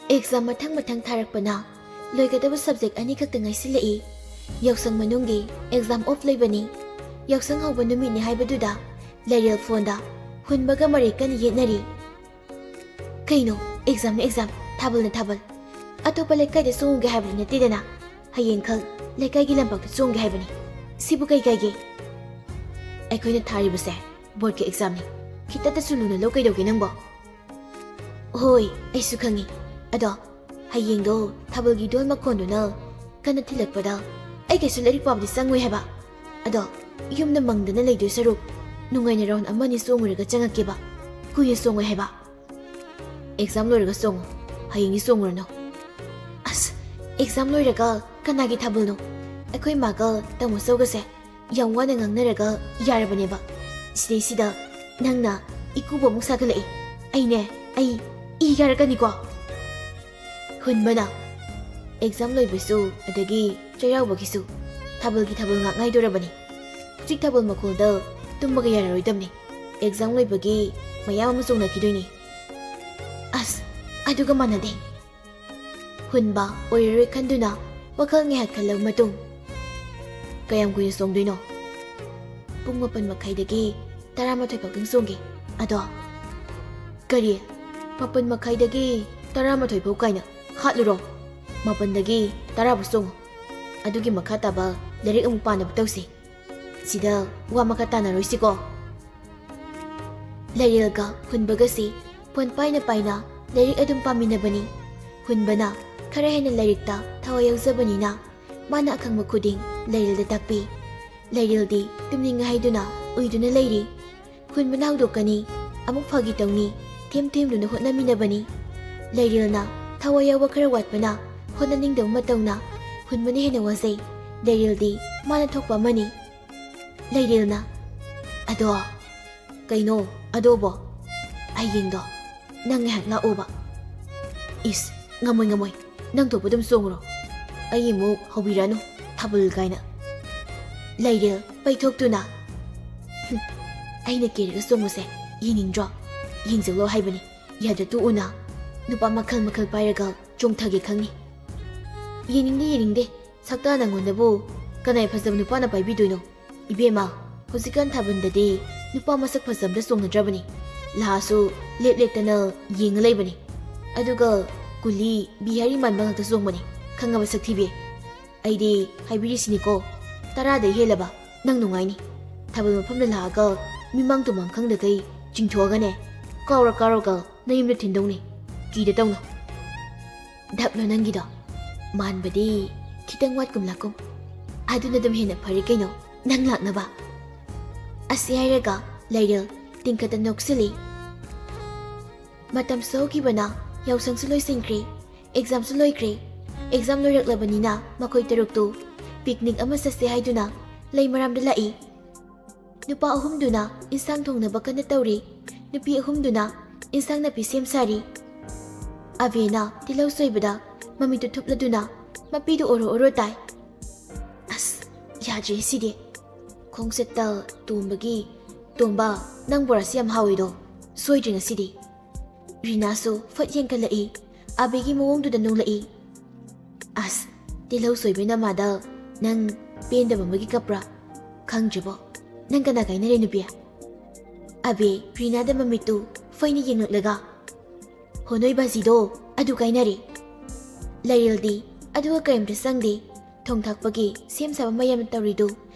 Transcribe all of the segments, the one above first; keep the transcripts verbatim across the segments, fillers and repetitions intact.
Exam ꯃꯊꯪ ꯃꯊꯪ ꯊꯥꯔꯛꯄꯅ ꯂꯣꯏꯒꯗꯕ subject ꯑꯅꯤꯈꯛꯇ ꯉꯥꯏꯁꯤꯜꯂꯛꯏ꯫ ꯌꯥꯎꯁꯪ ꯃꯅꯨꯡꯒꯤ ꯑꯦꯛꯖꯥꯝ ꯑꯣꯐ ꯂꯩꯕꯅꯤ꯫ ꯌꯥꯎꯁꯪ ꯍꯧꯕ ꯅꯨꯃꯤꯠꯅꯤ ꯍꯥꯏꯕꯗꯨꯗ ꯂꯩꯔꯦꯜ ꯐꯣꯟꯗ ꯍꯨꯟꯕꯒ ꯃꯔꯩ ꯀꯟꯅ ꯌꯦꯠꯅꯔꯤ꯫ "ꯀꯩꯅꯣ, ꯑꯦꯛꯖꯥꯝꯅ ꯑꯦꯛꯖꯥꯝ, ꯊꯥꯕꯜꯅ ꯊꯥꯕꯜ꯫ ꯑꯇꯣꯞꯄ ꯂꯩꯀꯥꯏꯗ ꯆꯣꯡꯉꯨꯒꯦ ꯍꯥꯏꯕꯗꯤ ꯅꯠꯇꯦꯗꯅ꯫ ꯍꯌꯦꯡ ꯈꯜ ꯂꯩꯀꯥꯏꯒꯤ ꯂꯝꯄꯥꯛꯇ ꯆꯣꯡꯒꯦ ꯍꯥꯏꯕꯅꯤ꯫ ꯁꯤꯕꯨ ꯀꯩ ꯀꯥꯏꯒꯦ? ꯑꯩꯈꯣꯏꯅ ꯊꯥꯔꯤꯕꯁꯦ ꯕꯣꯔꯗꯀꯤ ꯑꯦꯛꯖꯥꯝꯅꯤ꯫ ꯈꯤꯇꯇꯁꯨ ꯂꯨꯅ ꯂꯧ ꯀꯩꯗꯧꯒꯦ ꯅꯪꯕꯣ?" "ꯍꯣꯏ, ꯑꯩꯁꯨ ꯈꯪꯉꯤ꯫ ꯑꯗꯣ ꯍꯌꯦꯡꯗꯣ ꯊꯥꯕꯜꯒꯤ ꯙꯣꯜ ꯃꯈꯣꯟꯗꯨꯅ ꯀꯟꯅ ꯊꯤꯜꯂꯛꯄꯗ ꯑꯩ ꯀꯩꯁꯨ ꯂꯥꯏꯔꯤꯛ ꯄꯥꯕꯗꯤ ꯆꯪꯉꯣꯏ ꯍꯥꯏꯕ꯫ ꯑꯗꯣ ꯌꯨꯝꯗ ꯃꯪꯗꯅ ꯂꯩꯗꯣꯏ ꯁꯔꯨꯛ ꯅꯨꯡꯉꯥꯏꯅ ꯔꯥꯎꯟ ꯑꯃꯅꯤ ꯆꯣꯡꯉꯨꯔꯒ ꯆꯪꯉꯛꯀꯦꯕ꯫ ꯀꯨꯏꯅ ꯆꯣꯡꯉꯣꯏ ꯍꯥꯏꯕ꯫ ꯑꯦꯛꯖꯥꯝ ꯂꯣꯏꯔꯒ ꯆꯣꯡꯉꯣ, ꯍꯌꯦꯡꯗꯤ ꯆꯣꯡꯉꯨꯔꯅꯨ꯫" "ꯑꯁ, ꯑꯦꯛꯖꯥꯝ ꯂꯣꯏꯔꯒ ꯀꯅꯥꯒꯤ ꯊꯥꯕꯜꯅꯣ? ꯑꯩꯈꯣꯏ ꯃꯥꯒ ꯇꯥꯃꯣ ꯆꯧꯒꯁꯦ ꯌꯥꯝ ꯋꯥꯅ ꯉꯥꯡꯅꯔꯒ ꯌꯥꯔꯕꯅꯦꯕ꯫ ꯁꯤꯗꯩꯁꯤꯗ ꯅꯪꯅ ꯏꯀꯨꯕ ꯑꯃꯨꯛ ꯁꯥꯒꯠꯂꯛꯏ꯫ ꯑꯩꯅꯦ, ꯑꯩ ꯏ ꯀꯥꯔꯛꯀꯅꯤꯀꯣ꯫" ꯍꯨꯟꯕꯅ, "ꯑꯦꯛꯖꯥꯝ ꯂꯣꯏꯕꯁꯨ, ꯑꯗꯒꯤ ꯆꯩꯔꯥꯎꯕꯒꯤꯁꯨ ꯊꯥꯕꯜꯒꯤ ꯊꯥꯕꯜ ꯉꯥꯛ ꯉꯥꯏꯗꯣꯔꯕꯅꯤ꯫ ꯍꯧꯖꯤꯛ ꯊꯥꯕꯜ ꯃꯈꯣꯜꯗ ꯇꯨꯝꯕꯒ ꯌꯥꯔꯔꯣꯏꯗꯕꯅꯤ꯫ ꯑꯦꯛꯖꯥꯝ ꯂꯣꯏꯕꯒꯤ ꯃꯌꯥꯝ ꯑꯃ ꯆꯣꯡꯅꯈꯤꯗꯣꯏꯅꯤ꯫" "ꯑꯁ, ꯑꯗꯨꯒ ꯃꯥꯟꯅꯗꯦ꯫" ꯍꯨꯟꯕ ꯑꯣꯏꯔꯔꯣꯏ ꯈꯟꯗꯨꯅ ꯋꯥꯈꯜ ꯉꯥꯏꯍꯥꯛ ꯈꯜꯂꯕ ꯃꯇꯨꯡ, "ꯀꯌꯥꯝ ꯀꯨꯏꯅ ꯆꯣꯡꯗꯣꯏꯅꯣ?" "ꯄꯨꯡ ꯃꯥꯄꯟ ꯃꯈꯥꯏꯗꯒꯤ ꯇꯔꯥꯃꯥꯊꯣꯏ ꯐꯥꯎꯗꯪ ꯆꯣꯡꯒꯦ꯫" "ꯑꯗꯣ?" "ꯀꯔꯤ? ꯃꯥꯄꯟ ꯃꯈꯥꯏꯗꯒꯤ ꯇꯔꯥꯃꯥꯊꯣꯏ ꯐꯥꯎ ꯀꯥꯏꯅ ꯍꯥꯠꯂꯨꯔꯣ꯫ ꯃꯥꯄꯟꯗꯒꯤ ꯇꯔꯥ ꯐꯥꯎ ꯆꯣꯡꯉꯨ꯫ ꯑꯗꯨꯒꯤ ꯃꯈꯥ ꯇꯥꯕ ꯂꯥꯏꯔꯤꯛ ꯑꯃꯨꯛ ꯄꯥꯅꯕ ꯇꯧꯁꯤ꯫ ꯁꯤꯗ ꯋꯥ ꯃꯈꯥ ꯇꯥꯅꯔꯣꯏꯁꯤꯀꯣ꯫" ꯂꯩꯔꯦꯜꯒ ꯍꯨꯟꯕꯒꯁꯤ ꯐꯣꯟ ꯄꯥꯏꯅ ꯄꯥꯏꯅ ꯂꯥꯏꯔꯤꯛ ꯑꯗꯨꯝ ꯄꯥꯃꯤꯟꯅꯕꯅꯤ꯫ ꯍꯨꯟꯕꯅ ꯈꯔ ꯍꯦꯟꯅ ꯂꯥꯏꯔꯤꯛꯇ ꯊꯋꯥꯏ ꯌꯥꯎꯖꯕꯅꯤꯅ ꯃꯥꯅ ꯑꯈꯪꯕ ꯈꯨꯗꯤꯡ ꯂꯩꯔꯦꯜꯗ ꯇꯥꯛꯄꯤ꯫ ꯂꯩꯔꯦꯜꯗꯤ ꯇꯨꯝꯅꯤꯡꯉꯦ ꯍꯥꯏꯗꯨꯅ ꯎꯏꯗꯨꯅ ꯂꯩꯔꯤ꯫ ꯍꯨꯟꯕꯅ ꯍꯧꯗꯣꯛꯀꯅꯤ, ꯑꯃꯨꯛ ꯐꯥꯒꯤ ꯇꯧꯅꯤ, ꯊꯦꯝ ꯊꯦꯝꯗꯨꯅ ꯍꯣꯠꯅꯃꯤꯟꯅꯕꯅꯤ꯫ ꯂꯩꯔꯦꯜꯅ ꯊꯋꯥꯏ ꯌꯥꯎꯕ ꯈꯔ ꯋꯥꯠꯄꯅ ꯍꯣꯠꯅꯅꯤꯡꯗꯕ ꯃꯇꯧꯅ ꯍꯨꯟꯕꯅ ꯍꯦꯟꯅ ꯋꯥꯖꯩ꯫ ꯂꯩꯔꯦꯜꯗꯤ ꯃꯥꯅ ꯊꯣꯛꯄ ꯑꯃꯅꯤ꯫ ꯂꯩꯔꯦꯜꯅ, "ꯑꯗꯣ?" "ꯀꯩꯅꯣ ꯑꯗꯣꯕꯣ?" "ꯍꯌꯦꯡꯗꯣ ꯅꯪ ꯉꯥꯏꯍꯥꯛ ꯂꯥꯛꯑꯣꯕ꯫" "ꯏꯁ, ꯉꯝꯃꯣꯏ ꯉꯝꯃꯣꯏ, ꯅꯪ ꯊꯣꯛꯄ ꯑꯗꯨꯝ ꯆꯣꯡꯉꯨꯔꯣ꯫ ꯑꯩ ꯑꯃꯨꯛ ꯍꯧꯕꯤꯔꯛꯑꯅꯨ ꯊꯥꯕꯜ ꯀꯥꯏꯅ꯫" ꯂꯩꯔꯦꯜ ꯄꯩꯊꯣꯛꯇꯨꯅ, "ꯍꯨꯝ, ꯑꯩꯅ ꯀꯦꯔꯒ ꯆꯣꯡꯕꯁꯦ ꯌꯦꯡꯅꯤꯡꯗ꯭ꯔꯣ? ꯌꯦꯡꯖꯧꯂꯣ ꯍꯥꯏꯕꯅꯤ, ꯌꯥꯗ꯭ꯔ ꯇꯣꯛꯎꯅ꯫" ꯅꯨꯄꯥ ꯃꯈꯜ ꯃꯈꯜ ꯄꯥꯏꯔꯒ ꯆꯣꯡꯊꯒꯦ ꯈꯪꯉꯤ꯫ ꯌꯦꯡꯅꯤꯡꯗꯦ, ꯌꯦꯡꯅꯤꯡꯗꯦ꯫ ꯁꯛꯇꯥ ꯅꯪꯉꯣꯟꯗꯕꯨ ꯀꯅꯥꯏ ꯐꯖꯕ ꯅꯨꯄꯥꯅ ꯄꯥꯏꯕꯤꯗꯣꯏꯅꯣ? ꯏꯕꯦꯝꯃ, ꯍꯧꯖꯤꯛꯀꯥꯟ ꯊꯥꯕꯜꯗꯗꯤ ꯅꯨꯄꯥ ꯃꯁꯛ ꯐꯖꯕꯗ ꯆꯣꯡꯅꯗ꯭ꯔꯕꯅꯤ꯫ ꯂꯥꯛꯑꯁꯨ ꯂꯦꯞ ꯂꯦꯞꯇꯅ ꯌꯦꯡꯉ ꯂꯩꯕꯅꯤ꯫ ꯑꯗꯨꯒ ꯀꯨꯂꯤ, ꯕꯤꯍꯥꯔꯤ ꯃꯥꯟꯕ ꯉꯥꯛꯇ ꯆꯣꯡꯕꯅꯤ, ꯈꯪꯉꯕ ꯁꯛꯊꯤꯕꯤ? ꯑꯩꯗꯤ ꯍꯥꯏꯕꯤꯔꯤꯁꯤꯅꯤꯀꯣ, ꯇꯔꯥꯗꯩ ꯍꯦꯜꯂꯕ ꯅꯪ ꯅꯨꯡꯉꯥꯏꯅꯤ꯫ ꯊꯥꯕꯜ ꯃꯐꯝꯗ ꯂꯥꯛꯑꯒ ꯃꯤꯃꯥꯡ ꯇꯨꯃꯥꯡ ꯈꯪꯗꯈꯩ ꯆꯤꯡꯊꯣꯛꯑꯒꯅꯦ, ꯀꯥꯎꯔ ꯀꯥꯎꯔꯒ ꯅꯌꯨꯝꯗ ꯊꯤꯟꯗꯧꯅꯤ꯫ ꯀꯤꯗ ꯇꯧꯅꯣ꯫ ꯙꯞꯂꯣ ꯅꯪꯒꯤꯗꯣ? ꯃꯥꯟꯕꯗꯤ ꯈꯤꯇꯪ ꯋꯥꯠꯀꯨꯝ ꯂꯥꯛꯀꯨꯝ꯫ ꯑꯗꯨꯅ ꯑꯗꯨꯝ ꯍꯦꯟꯅ ꯐꯔꯦ ꯀꯩꯅꯣ, ꯅꯪ ꯂꯥꯛꯅꯕ꯫ ꯑꯁꯤ ꯍꯥꯏꯔꯒ ꯂꯩꯔꯦꯜ ꯇꯤꯡꯈꯠꯇ ꯅꯣꯛꯁꯤꯜꯂꯤ꯫ ꯃꯇꯝꯁꯨ ꯍꯧꯈꯤꯕꯅ ꯌꯥꯎꯁꯪꯁꯨ ꯂꯣꯏꯁꯤꯟꯈ꯭ꯔꯦ, ꯑꯦꯛꯖꯥꯝꯁꯨ ꯂꯣꯏꯈ꯭ꯔꯦ꯫ ꯑꯦꯛꯖꯥꯝ ꯂꯣꯏꯔꯛꯂꯕꯅꯤꯅ ꯃꯈꯣꯏ ꯇꯔꯨꯛꯇꯨ ꯄꯤꯛꯅꯤꯛ ꯑꯃ ꯆꯠꯁꯦ ꯍꯥꯏꯗꯨꯅ ꯂꯩ ꯃꯔꯥꯝꯗ ꯂꯥꯛꯏ꯫ ꯅꯨꯄꯥ ꯑꯍꯨꯝꯗꯨꯅ ꯏꯟꯁꯥꯡ ꯊꯣꯡꯅꯕ ꯀꯟꯅ ꯇꯧꯔꯤ꯫ ꯅꯨꯄꯤ ꯑꯍꯨꯝꯗꯨꯅ ꯏꯟꯁꯥꯡ ꯅꯥꯄꯤ ꯁꯦꯝ ꯁꯥꯔꯤ꯫ ꯑꯕꯦꯅ ꯇꯤꯜꯍꯧ ꯁꯣꯏꯕꯗ ꯃꯃꯤꯠꯇꯨ ꯊꯨꯞꯂꯗꯨꯅ ꯃꯄꯤꯗꯨ ꯑꯣꯔꯣ ꯑꯣꯔꯣ ꯇꯥꯏ꯫ ꯑꯁ, ꯌꯥꯗ꯭ꯔꯦ ꯁꯤꯗꯤ꯫ ꯈꯣꯡꯆꯠꯇ ꯇꯣꯝꯕꯒꯤ, "ꯇꯣꯝꯕ, ꯅꯪ ꯕꯣꯔꯥꯁꯤ ꯌꯥꯝ ꯍꯥꯎꯋꯤꯗꯣ, ꯁꯣꯏꯗ꯭ꯔꯦ ꯉꯁꯤꯗꯤ"꯫ ꯔꯤꯅꯥꯁꯨ ꯐꯠ ꯌꯦꯡꯈꯠꯂꯛꯏ꯫ ꯑꯕꯦꯒꯤ ꯃꯑꯣꯡꯗꯨꯗ ꯅꯣꯡꯂꯛꯏ꯫ "ꯑꯁ, ꯇꯤꯜꯍꯧ ꯁꯣꯏꯕ ꯅꯃꯥꯗ ꯅꯪ ꯄꯦꯟꯗꯕ ꯑꯃꯒꯤ ꯀꯞꯄ꯭ꯔꯥ? ꯈꯪꯗ꯭ꯔꯤꯕꯣ? ꯅꯪ ꯀꯅꯥ ꯀꯥꯏꯅꯔꯦ, ꯅꯨꯄꯤ?" ꯑꯕꯦ ꯔꯤꯅꯥꯗ ꯃꯃꯤꯠꯇꯨ ꯐꯩꯅ ꯌꯦꯡꯂꯛꯂꯒ, "ꯍꯣ, ꯅꯣꯏ ꯕꯥꯖꯤꯗꯣ ꯑꯗꯨ ꯀꯥꯏꯅꯔꯦ"꯫ ꯂꯩꯔꯦꯜꯗꯤ ꯑꯗꯨꯒ ꯀꯔꯤꯝꯇ ꯆꯪꯗꯦ꯫ ꯊꯣꯡ ꯊꯥꯛꯄꯒꯤ ꯁꯦꯝ ꯁꯥꯕ ꯃꯌꯥꯝ ꯇꯧꯔꯤꯗꯨ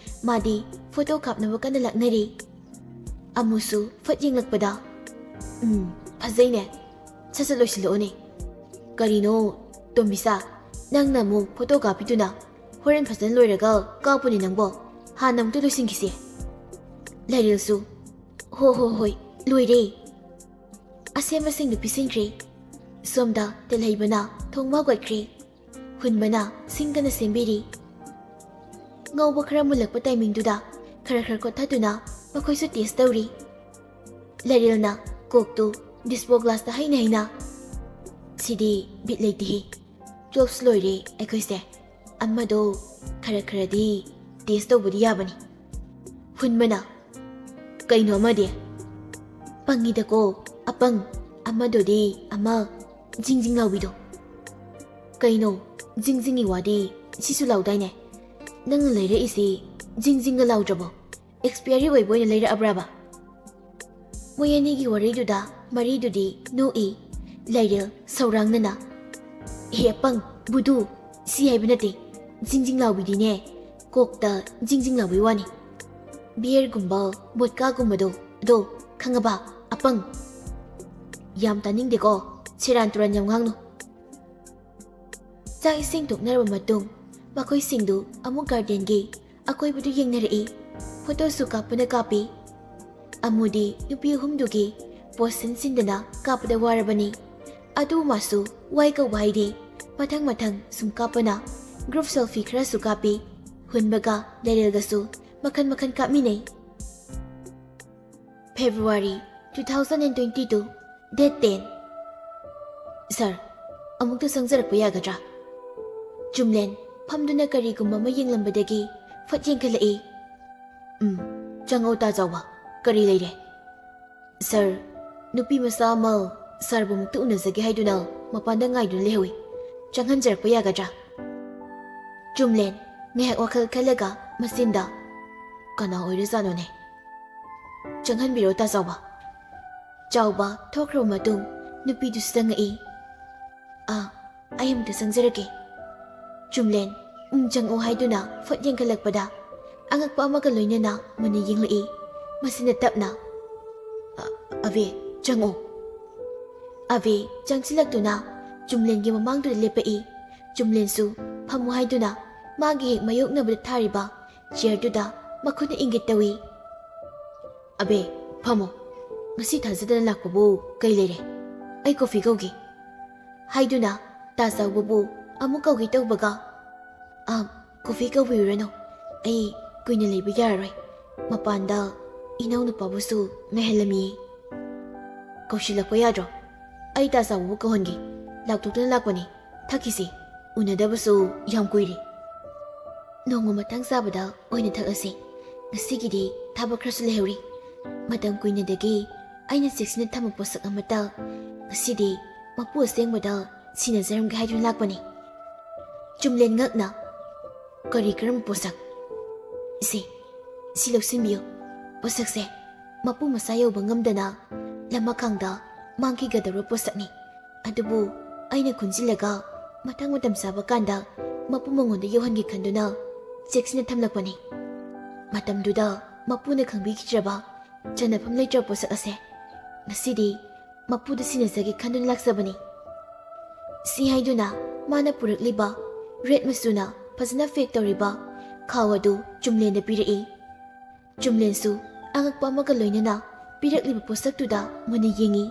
ꯃꯥꯗꯤ ꯐꯣꯇꯣ ꯀꯥꯞꯅꯕ ꯀꯟꯅ ꯂꯥꯛꯅꯔꯤ꯫ ꯑꯃꯨꯁꯨ ꯐꯠ ꯌꯦꯡꯂꯛꯄꯗ, "ꯎꯝ, ꯐꯖꯩꯅꯦ꯫ ꯁꯠ ꯁꯠ ꯂꯣꯏꯁꯤꯜꯂꯛꯑꯣꯅꯦ꯫ ꯀꯔꯤꯅꯣ, ꯇꯣꯝꯕꯤꯆꯥ, ꯅꯪꯅ ꯑꯃꯨꯛ ꯐꯣꯇꯣ ꯀꯥꯞꯄꯤꯗꯨꯅ? ꯍꯣꯔꯦꯟ ꯐꯖꯅ ꯂꯣꯏꯔꯒ ꯀꯥꯞꯄꯨꯅꯦ ꯅꯪꯕꯣ꯫ ꯍꯥꯟꯅ ꯑꯃꯨꯛꯇ ꯂꯣꯏꯁꯤꯟꯈꯤꯁꯦ"꯫ ꯂꯩꯔꯦꯜꯁꯨ, "ꯍꯣ ꯍꯣ ꯍꯣꯏ, ꯂꯣꯏꯔꯦ"꯫ ꯑꯁꯦꯝꯕꯁꯤꯡꯗꯨ ꯄꯤꯁꯤꯟꯈ꯭ꯔꯦ꯫ ꯁꯣꯝꯗ ꯇꯦꯜꯍꯩꯕꯅ ꯊꯣꯡꯕ ꯍꯧꯒꯠꯈ꯭ꯔꯦ꯫ ꯍꯨꯟꯕꯅ ꯁꯤꯡ ꯀꯟꯅ ꯁꯦꯝꯕꯤꯔꯤ꯫ ꯉꯧꯕ ꯈꯔ ꯃꯨꯜꯂꯛꯄ ꯇꯥꯏꯃꯤꯡꯗꯨꯗ ꯈꯔ ꯈꯔ ꯀꯣꯠꯊꯗꯨꯅ ꯃꯈꯣꯏꯁꯨ ꯇꯦꯁ ꯇꯧꯔꯤ꯫ ꯂꯩꯔꯦꯜꯅ ꯀꯣꯛꯇꯨ ꯗꯤꯁꯄꯣ ꯒ꯭ꯂꯥꯁꯇ ꯍꯩꯅ ꯍꯩꯅ, "ꯁꯤꯗꯤ ꯕꯤꯠ ꯂꯩꯇꯦꯍꯦ꯫ ꯇꯨꯋꯦꯜꯐꯁꯨ ꯂꯣꯏꯔꯦ ꯑꯩꯈꯣꯏꯁꯦ꯫ ꯑꯃꯗꯣ ꯈꯔ ꯈꯔꯗꯤ ꯇꯦꯁ ꯇꯧꯕꯗꯤ ꯌꯥꯕꯅꯤ"꯫ ꯍꯨꯟꯕꯅ, "ꯀꯩꯅꯣ ꯑꯃꯗꯤ?" "ꯄꯪꯉꯤꯗꯀꯣ, ꯑꯄꯪ꯫ ꯑꯃꯗꯨꯗꯤ ꯑꯃ, ꯖꯤꯡ ꯖꯤꯡ ꯂꯥꯎꯕꯤꯗꯣ꯫ ꯀꯩꯅꯣ, ꯖꯤꯡ ꯖꯤꯡꯒꯤ ꯋꯥꯗꯤ ꯁꯤꯁꯨ ꯂꯥꯎꯗꯥꯏꯅꯦ? ꯅꯪꯅ ꯂꯩꯔꯛꯏꯁꯤ ꯖꯤꯡ ꯖꯤꯡꯒ ꯂꯥꯎꯗ꯭ꯔꯕꯣ? ꯑꯦꯛꯁꯄꯤꯌꯔꯤ ꯑꯣꯏꯕ ꯑꯣꯏꯅ ꯂꯩꯔꯛꯑꯕ꯭ꯔꯕ? ꯃꯣꯏ ꯑꯅꯤꯒꯤ ꯋꯥꯔꯤꯗꯨꯗ ꯃꯔꯤꯗꯨꯗꯤ ꯅꯣꯛꯏ, ꯂꯥꯏꯔꯦꯜ ꯁꯧꯔꯥꯡꯅꯅ꯫ "ꯍꯦ ꯑꯄꯪ, ꯕꯨꯗꯨ, ꯁꯤ ꯍꯥꯏꯕ ꯅꯠꯇꯦ, ꯖꯤꯡ ꯖꯤꯡ ꯂꯥꯎꯕꯤꯗꯤꯅꯦ, ꯀꯣꯛꯇ ꯖꯤꯡ ꯖꯤꯡ ꯂꯥꯎꯕꯩ ꯋꯥꯅꯤ꯫ ꯕꯤꯌꯔꯒꯨꯝꯕ, ꯕꯣꯗꯀꯥꯒꯨꯝꯕꯗꯣ, ꯑꯗꯣ, ꯈꯪꯉꯕ, ꯑꯄꯪ?" ꯌꯥꯝ ꯇꯥꯅꯤꯡꯗꯦꯀꯣ, ꯁꯦꯔꯥꯟ ꯇꯨꯔꯥꯟ ꯌꯥꯝ ꯉꯥꯡꯅꯨ꯫ ꯆꯥꯛ ꯏꯁꯤꯡ ꯇꯣꯛꯅꯔꯕ ꯃꯇꯨꯡ, ꯃꯈꯣꯏꯁꯤꯡꯗꯨ ꯑꯃꯨꯛ ꯒꯥꯔꯗꯦꯟꯒꯤ ꯑꯀꯣꯏꯕꯗꯨ ꯌꯦꯡꯅꯔꯛꯏ꯫ ꯐꯣꯇꯣꯁꯨ ꯀꯥꯞꯄꯅ ꯀꯥꯞꯄꯤ꯫ ꯑꯃꯨꯗꯤ ꯅꯨꯄꯤ ꯑꯍꯨꯝꯗꯨꯒꯤ ꯄꯣꯁ ꯁꯤꯟ ꯁꯤꯟꯗꯅ ꯀꯥꯞꯄꯗ ꯋꯥꯔꯕꯅꯤ꯫ ꯑꯗꯨ ꯃꯥꯁꯨ ꯋꯥꯏ ꯀꯧꯕ ꯍꯥꯏꯗꯦ꯫ ꯃꯊꯪ ꯃꯊꯪ ꯁꯨꯝ ꯀꯥꯞꯄꯅ ꯒ꯭ꯔꯨꯞ ꯁꯦꯜꯐꯤ ꯈꯔꯁꯨ ꯀꯥꯞꯄꯤ꯫ ꯍꯨꯟꯕꯒ ꯂꯩꯔꯦꯜꯒꯁꯨ ꯃꯈꯟ ꯃꯈꯟ ꯀꯥꯞꯃꯤꯟꯅꯩ꯫ February two thousand and twenty two, date ten꯫ "ꯁꯥꯔ, ꯑꯃꯨꯛꯇ ꯆꯪꯖꯔꯛꯄ ꯌꯥꯒꯗ꯭ꯔꯥ?" ꯆꯨꯝꯂꯦꯟ ꯐꯝꯗꯨꯅ ꯀꯔꯤꯒꯨꯝꯕ ꯑꯃ ꯌꯦꯡꯂꯝꯕꯗꯒꯤ ꯐꯠ ꯌꯦꯡꯈꯠꯂꯛꯏ꯫ "ꯎꯝ, ꯆꯪꯉꯛꯑꯣ ꯇꯥ ꯆꯥꯎꯕ, ꯀꯔꯤ ꯂꯩꯔꯦ?" "ꯁꯥꯔ, ꯅꯨꯄꯤ ꯃꯆꯥ ꯑꯃ ꯁꯥꯔꯕꯨ ꯑꯃꯨꯛꯇ ꯎꯅꯖꯒꯦ ꯍꯥꯏꯗꯨꯅ ꯃꯄꯥꯟꯗ ꯉꯥꯏꯗꯨꯅ ꯂꯩꯍꯧꯏ, ꯆꯪꯍꯟꯖꯔꯛꯄ ꯌꯥꯒꯗ꯭ꯔꯥ?" ꯆꯨꯝꯂꯦꯟ ꯉꯥꯏꯍꯥꯛ ꯋꯥꯈꯜ ꯈꯜꯂꯒ ꯃꯆꯤꯟꯗ, "ꯀꯅꯥ ꯑꯣꯏꯔꯖꯥꯠꯅꯣꯅꯦ? ꯆꯪꯍꯟꯕꯤꯔꯣ ꯇꯥ ꯆꯥꯎꯕ꯫" ꯆꯥꯎꯕ ꯊꯣꯛꯈ꯭ꯔꯕ ꯃꯇꯨꯡ ꯅꯨꯄꯤꯗꯨꯁꯨ ꯆꯪꯉꯛꯏ꯫ "ꯑꯥ, ꯑꯩ ꯑꯃꯨꯛꯇ ꯆꯪꯖꯔꯛꯀꯦ꯫" ꯆꯨꯝꯂꯦꯟ "ꯎꯝ, ꯆꯪꯉꯛꯑꯣ" ꯍꯥꯏꯗꯨꯅ ꯐꯠ ꯌꯦꯡꯈꯠꯂꯛꯄꯗ ꯑꯉꯛꯄ ꯑꯃꯒ ꯂꯣꯏꯅꯅ ꯃꯨꯟꯅ ꯌꯦꯡꯂꯛꯏ꯫ ꯃꯁꯤꯅ ꯇꯞꯅ, "ꯑ-, ꯑꯕꯦ, ꯆꯪꯉꯛꯑꯣ꯫" ꯑꯕꯦ ꯆꯪꯁꯤꯜꯂꯛꯇꯨꯅ ꯆꯨꯝꯂꯦꯟꯒꯤ ꯃꯃꯥꯡꯗꯨꯗ ꯂꯦꯞꯄꯛꯏ꯫ ꯆꯨꯝꯂꯦꯟꯁꯨ ꯐꯝꯃꯨ ꯍꯥꯏꯗꯨꯅ ꯃꯥꯒꯤ ꯍꯦꯛ ꯃꯥꯌꯣꯛꯅꯕꯗ ꯊꯥꯔꯤꯕ ꯆꯤꯌꯔꯗꯨꯗ ꯃꯈꯨꯠꯅ ꯏꯪꯒꯤꯠ ꯇꯧꯏ꯫ "ꯑꯕꯦ, ꯐꯝꯃꯣ꯫ ꯉꯁꯤ ꯊꯥꯖꯗꯅ ꯂꯥꯛꯄꯕꯨ ꯀꯩ ꯂꯩꯔꯦ? ꯑꯩ ꯀꯣꯐꯤ ꯀꯧꯒꯦ꯫" ꯍꯥꯏꯗꯨꯅ ꯇꯥ ꯆꯥꯎꯕꯕꯨ ꯑꯃꯨꯛ ꯀꯧꯒꯦ ꯇꯧꯕꯒ, "ꯑ, ꯀꯣꯐꯤ ꯀꯧꯕꯤꯔꯨꯔꯅꯨ꯫ ꯑꯩ ꯀꯨꯏꯅ ꯂꯩꯕ ꯌꯥꯔꯔꯣꯏ꯫ ꯃꯄꯥꯟꯗ ꯏꯅꯥꯎꯅꯨꯄꯥꯕꯨꯁꯨ ꯉꯥꯏꯍꯜꯂꯝꯃꯤ꯫" "ꯀꯧꯁꯤꯜꯂꯛꯄ ꯌꯥꯗ꯭ꯔꯣ? ꯑꯩ ꯇꯥ ꯆꯥꯎꯕꯕꯨ ꯀꯧꯍꯟꯒꯦ꯫ ꯂꯥꯎꯊꯣꯛꯇꯨꯅ ꯂꯥꯛꯄꯅꯤ꯫ ꯊꯛꯈꯤꯁꯤ꯫ ꯎꯅꯗꯕꯁꯨ ꯌꯥꯝ ꯀꯨꯏꯔꯦ꯫" "ꯅꯣꯡꯃ ꯃꯇꯥꯡ ꯆꯥꯕꯗ ꯑꯣꯏꯅ ꯊꯛꯂꯁꯤ꯫ ꯉꯁꯤꯒꯤꯗꯤ ꯊꯕꯛ ꯈꯔꯁꯨ ꯂꯩꯍꯧꯔꯤ꯫ ꯃꯇꯝ ꯀꯨꯏꯅꯗꯒꯤ ꯑꯩꯅ ꯆꯦꯛꯁꯤꯟꯅ ꯊꯝꯕ ꯄꯣꯠꯁꯛ ꯑꯃꯠꯇ ꯉꯁꯤꯗꯤ ꯃꯄꯨ ꯑꯁꯦꯡꯕꯗ ꯁꯤꯟꯅꯖꯔꯝꯒꯦ ꯍꯥꯏꯗꯨꯅ ꯂꯥꯛꯄꯅꯤ꯫ ꯆꯨꯝꯂꯦꯟ ꯉꯛꯅ, "ꯀꯔꯤ, ꯀꯔꯝꯕ ꯄꯣꯠꯁꯛ?" "ꯏꯆꯦ, ꯁꯤ ꯂꯧꯁꯤꯟꯕꯤꯌꯨ꯫ ꯄꯣꯠꯁꯛꯁꯦ ꯃꯄꯨ ꯃꯆꯥ ꯌꯧꯕ ꯉꯝꯗꯅ ꯂꯃꯈꯥꯡꯗ ꯃꯥꯡꯈꯤꯒꯗꯧꯔꯕ ꯄꯣꯠꯁꯛꯅꯤ꯫ ꯑꯗꯨꯕꯨ ꯑꯩꯅ ꯈꯨꯟꯖꯤꯜꯂꯒ ꯃꯇꯥꯡ ꯃꯇꯝ ꯆꯥꯕ ꯀꯥꯟꯗ ꯃꯄꯨ ꯃꯉꯣꯟꯗ ꯌꯧꯍꯟꯒꯦ ꯈꯟꯗꯨꯅ ꯆꯦꯛꯁꯤꯟꯅ ꯊꯝꯂꯛꯄꯅꯤ꯫ ꯃꯇꯝꯗꯨꯗ ꯃꯄꯨꯅ ꯈꯪꯕꯤꯈꯤꯗ꯭ꯔꯕ ꯆꯟꯅꯐꯝ ꯂꯩꯇ꯭ꯔꯕ ꯄꯣꯠꯁꯛ ꯑꯁꯦ ꯉꯁꯤꯗꯤ ꯃꯄꯨꯗ ꯁꯤꯟꯅꯖꯒꯦ ꯈꯟꯗꯨꯅ ꯂꯥꯛꯆꯕꯅꯤ꯫" ꯁꯤ ꯍꯥꯏꯗꯨꯅ ꯃꯥꯅ ꯄꯨꯔꯛꯂꯤꯕ ꯔꯦꯗ ꯃꯆꯨꯅ ꯐꯖꯅ ꯄꯦꯛ ꯇꯧꯔꯤꯕ ꯈꯥꯎ ꯑꯗꯨ ꯆꯨꯝꯂꯦꯟꯗ ꯄꯤꯔꯛꯏ꯫ ꯆꯨꯝꯂꯦꯟꯁꯨ ꯑꯉꯛꯄ ꯑꯃꯒ ꯂꯣꯏꯅꯅ ꯄꯤꯔꯛꯂꯤꯕ ꯄꯣꯠꯁꯛꯇꯨꯗ ꯃꯨꯟꯅ ꯌꯦꯡꯏ꯫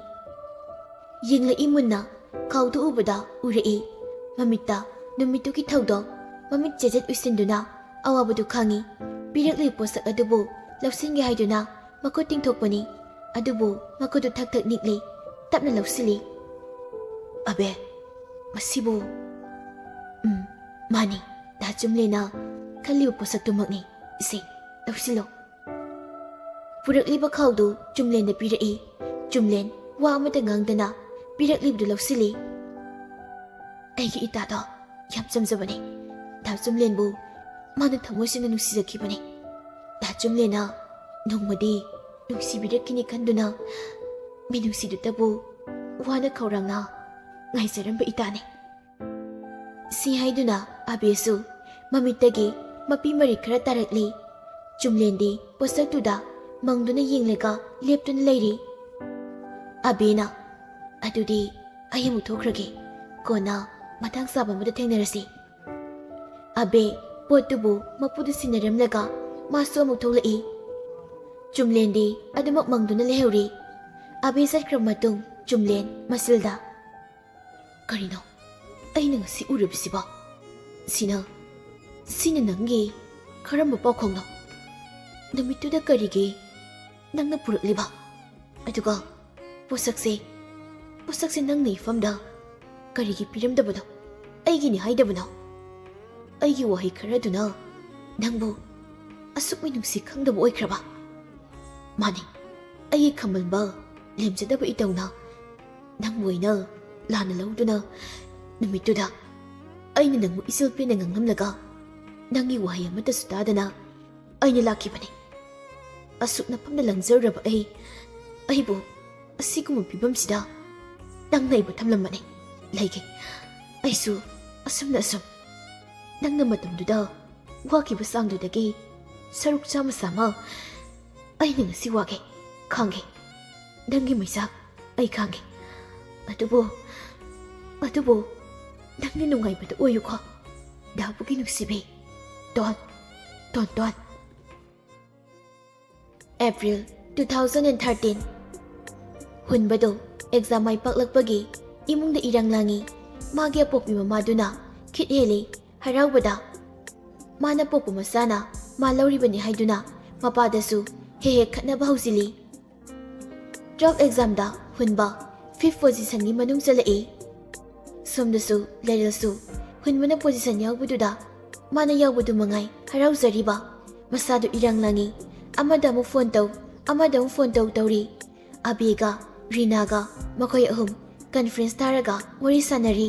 ꯌꯦꯡꯂꯛꯏ ꯃꯨꯟꯅ, ꯈꯥꯎꯗꯨ ꯎꯕꯗ ꯎꯔꯛꯏ꯫ ꯃꯃꯤꯠꯇ ꯅꯨꯃꯤꯠꯇꯨꯒꯤ ꯊꯧꯗꯣꯛ ꯃꯃꯤꯠ ꯆꯦꯖꯦꯠ ꯎꯏꯁꯤꯟꯗꯨꯅ ꯑꯋꯥꯕꯗꯨ ꯈꯥꯡꯏ꯫ ꯄꯤꯔꯛꯂꯤꯕ ꯄꯣꯠꯁꯛ ꯑꯗꯨꯕꯨ ꯂꯧꯁꯤꯟꯒꯦ ꯍꯥꯏꯗꯨꯅ ꯃꯈꯨꯠ ꯇꯤꯡꯊꯣꯛꯄꯅꯤ꯫ ꯑꯗꯨꯕꯨ ꯃꯈꯨꯠꯇꯨ ꯊꯛ ꯊꯛ ꯅꯤꯛꯂꯤ꯫ ꯇꯞꯅ ꯂꯧꯁꯤꯜꯂꯤ꯫ "ꯑꯕꯦ, ꯃꯁꯤꯕꯨ?" "ꯎꯝ, ꯃꯥꯅꯤ, ꯗꯥ ꯆꯨꯝꯂꯦꯟꯅ ꯈꯜꯂꯤꯕ ꯄꯣꯠꯁꯛꯇꯨꯃꯛꯅꯤ꯫ ꯏꯆꯦ, ꯂꯧꯁꯤꯜꯂꯣ꯫" ꯄꯨꯔꯛꯂꯤꯕ ꯈꯥꯎꯗꯨ ꯆꯨꯝꯂꯦꯟꯗ ꯄꯤꯔꯛꯏ꯫ ꯆꯨꯝꯂꯦꯟ ꯋꯥ ꯑꯃꯠꯇ ꯉꯥꯡꯗꯅ ꯄꯤꯔꯛꯂꯤꯕꯗꯨ ꯂꯧꯁꯤꯜꯂꯤ꯫ "ꯑꯩꯒꯤ ꯏꯇꯥꯗꯣ ꯌꯥꯝ ꯆꯝꯖꯕꯅꯤ꯫ ꯗꯥ ꯆꯨꯝꯂꯦꯟꯕꯨ ꯃꯥꯅ ꯊꯃꯣꯏ ꯁꯦꯡꯅ ꯅꯨꯡꯁꯤꯖꯈꯤꯕꯅꯤ꯫ ꯗꯥ ꯆꯨꯝꯂꯦꯟꯅ ꯅꯣꯡꯃꯗꯤ ꯅꯨꯡꯁꯤꯕꯤꯔꯛꯈꯤꯅꯤ ꯈꯟꯗꯨꯅ ꯃꯤꯅꯨꯡꯁꯤꯗꯨꯇꯕꯨ ꯋꯥꯅ ꯈꯧꯔꯥꯡꯅ ꯉꯥꯏꯖꯔꯝꯕ ꯏꯇꯥꯅꯤ꯫" ꯁꯤ ꯍꯥꯏꯗꯨꯅ ꯑꯕꯦꯁꯨ ꯃꯃꯤꯠꯇꯒꯤ ꯃꯄꯤ ꯃꯔꯤ ꯈꯔ ꯇꯥꯔꯛꯂꯤ꯫ ꯆꯨꯝꯂꯦꯟꯗꯤ ꯄꯣꯠꯁꯛꯇꯨꯗ ꯃꯪꯗꯨꯅ ꯌꯦꯡꯂꯒ ꯂꯦꯞꯇꯨꯅ ꯂꯩꯔꯤ꯫ ꯑꯕꯦꯅ, "ꯑꯗꯨꯗꯤ ꯑꯩ ꯑꯃꯨꯛ ꯊꯣꯛꯈ꯭ꯔꯒꯦ, ꯀꯣꯟꯅ ꯃꯇꯥꯡ ꯆꯥꯕ ꯑꯃꯗ ꯊꯦꯡꯅꯔꯁꯤ꯫" ꯑꯕꯦ ꯄꯣꯠꯇꯨꯕꯨ ꯃꯄꯨꯗ ꯁꯤꯟꯅꯔꯝꯂꯒ ꯃꯥꯁꯨ ꯑꯃꯨꯛ ꯊꯣꯛꯂꯛꯏ꯫ ꯆꯨꯝꯂꯦꯟꯗꯤ ꯑꯗꯨꯃꯛ ꯃꯪꯗꯨꯅ ꯂꯩꯍꯧꯔꯤ꯫ ꯑꯕꯦ ꯆꯠꯈ꯭ꯔꯕ ꯃꯇꯨꯡ ꯆꯨꯝꯂꯦꯟ ꯃꯁꯤꯜꯗ, "ꯀꯔꯤꯅꯣ ꯑꯩꯅ ꯉꯁꯤ ꯎꯔꯤꯕꯁꯤꯕꯣ? ꯁꯤꯅ, ꯁꯤꯅ ꯅꯪꯒꯤ ꯀꯔꯝꯕ ꯄꯥꯎꯈꯣꯡꯅꯣ? ꯅꯨꯃꯤꯠꯇꯨꯗ ꯀꯔꯤꯒꯤ ꯅꯪꯅ ꯄꯨꯔꯛꯂꯤꯕ? ꯑꯗꯨꯒ ꯄꯣꯠꯁꯛꯁꯦ, ꯄꯣꯠꯁꯛꯁꯦ ꯅꯪꯅ ꯏꯐꯝꯗ ꯀꯔꯤꯒꯤ ꯄꯤꯔꯝꯗꯕꯅꯣ? ꯑꯩꯒꯤꯅꯤ ꯍꯥꯏꯗꯕꯅꯣ? ꯑꯩꯒꯤ ꯋꯥꯍꯩ ꯈꯔꯗꯨꯅ ꯅꯪꯕꯨ ꯑꯁꯨꯛ ꯃꯤꯅꯨꯡꯁꯤ ꯈꯪꯗꯕ ꯑꯣꯏꯈ꯭ꯔꯕ? ꯃꯥꯅꯤ, ꯑꯩꯒꯤ ꯈꯝꯕꯟꯕ ꯂꯦꯝꯖꯗꯕ ꯏꯇꯧꯅ ꯅꯪꯕꯨ ꯑꯩꯅ ꯂꯥꯟꯅ ꯂꯧꯗꯨꯅ ꯅꯨꯃꯤꯠꯇꯨꯗ ꯑꯩꯅ ꯅꯪꯕꯨ ꯏꯆꯤꯜ ꯄꯦꯟꯅ ꯉꯥꯡꯂꯝꯂꯒ ꯅꯪꯒꯤ ꯋꯥꯍꯩ ꯑꯃꯠꯇꯁꯨ ꯇꯥꯗꯅ ꯑꯩꯅ ꯂꯥꯛꯈꯤꯕꯅꯤ꯫ ꯑꯁꯨꯛ ꯅꯐꯝꯗ ꯂꯪꯖꯔꯨꯔꯕ ꯑꯩ, ꯑꯩꯕꯨ ꯑꯁꯤꯒꯨꯝꯕ ꯐꯤꯕꯝꯁꯤꯗ ꯅꯪꯅ ꯑꯩꯕꯨ ꯊꯝꯂꯝꯕꯅꯤ꯫ ꯂꯩꯒꯦ꯫ ꯑꯩꯁꯨ ꯑꯁꯨꯝꯅ ꯑꯁꯨꯝ ꯅꯪꯅ ꯃꯇꯝꯗꯨꯗ ꯋꯥꯈꯤꯕ ꯆꯥꯡꯗꯨꯗꯒꯤ ꯁꯔꯨꯛ ꯆꯥꯝꯃ ꯆꯥꯝꯃ ꯑꯩꯅ ꯉꯁꯤ ꯋꯥꯒꯦ, ꯈꯥꯡꯒꯦ꯫ ꯅꯪꯒꯤ ꯃꯩꯆꯥꯛ ꯑꯩ ꯈꯥꯡꯒꯦ꯫ ꯑꯗꯨꯕꯨ, ꯑꯗꯨꯕꯨ ꯅꯪꯒꯤ ꯅꯨꯡꯉꯥꯏꯕꯗ ꯑꯣꯏꯌꯨꯀꯣ, ꯗꯥꯕꯨꯒꯤ ꯅꯨꯡꯁꯤꯕꯤ꯫ Tone, tone, tone. April two thousand and thirteen꯫ ꯍꯨꯟꯕꯗꯣ exam ꯃꯥꯏ ꯄꯥꯛꯂꯛꯄꯒꯤ ꯏꯃꯨꯡꯗ ꯏꯔꯥꯡ ꯂꯥꯡꯉꯤ꯫ ꯃꯥꯒꯤ ꯑꯄꯣꯛꯄꯤ ꯃꯃꯥꯗꯨꯅ ꯈꯤꯠ ꯍꯦꯜꯂꯤ ꯍꯔꯥꯎꯕꯗ꯫ ꯃꯥꯅ ꯄꯣꯛꯄ ꯃꯆꯥꯅ ꯃꯥ ꯂꯧꯔꯤꯕꯅꯤ ꯍꯥꯏꯗꯨꯅ ꯃꯄꯥꯗꯁꯨ ꯍꯦꯛ ꯍꯦꯛ ꯈꯠꯅꯕ ꯍꯧꯖꯤꯜꯂꯤ꯫ Twelve examꯗ ꯍꯨꯟꯕ fifth positionꯒꯤ ꯃꯅꯨꯡ ꯆꯜꯂꯛꯏ꯫ ꯁꯣꯝꯗꯁꯨ ꯂꯩꯔꯦꯜꯁꯨ ꯍꯨꯟꯕꯅ position ꯌꯥꯎꯕꯗꯨꯗ ꯃꯥꯅ ꯌꯥꯎꯕꯗꯨ ꯃꯉꯥꯏ ꯍꯔꯥꯎꯖꯔꯤꯕ꯫ ꯃꯁꯥꯗꯨ ꯏꯔꯥꯡ ꯂꯥꯡꯉꯤ꯫ ꯑꯃꯗ ꯑꯃꯨꯛ phone ꯇꯧ, ꯑꯃꯗ ꯑꯃꯨꯛ phone ꯇꯧ ꯇꯧꯔꯤ꯫ ꯑꯕꯦꯒ ꯔꯤꯅꯥꯒ ꯃꯈꯣꯏ ꯑꯍꯨꯝ conference ꯊꯥꯔꯒ ꯋꯥꯔꯤ ꯁꯥꯟꯅꯔꯤ꯫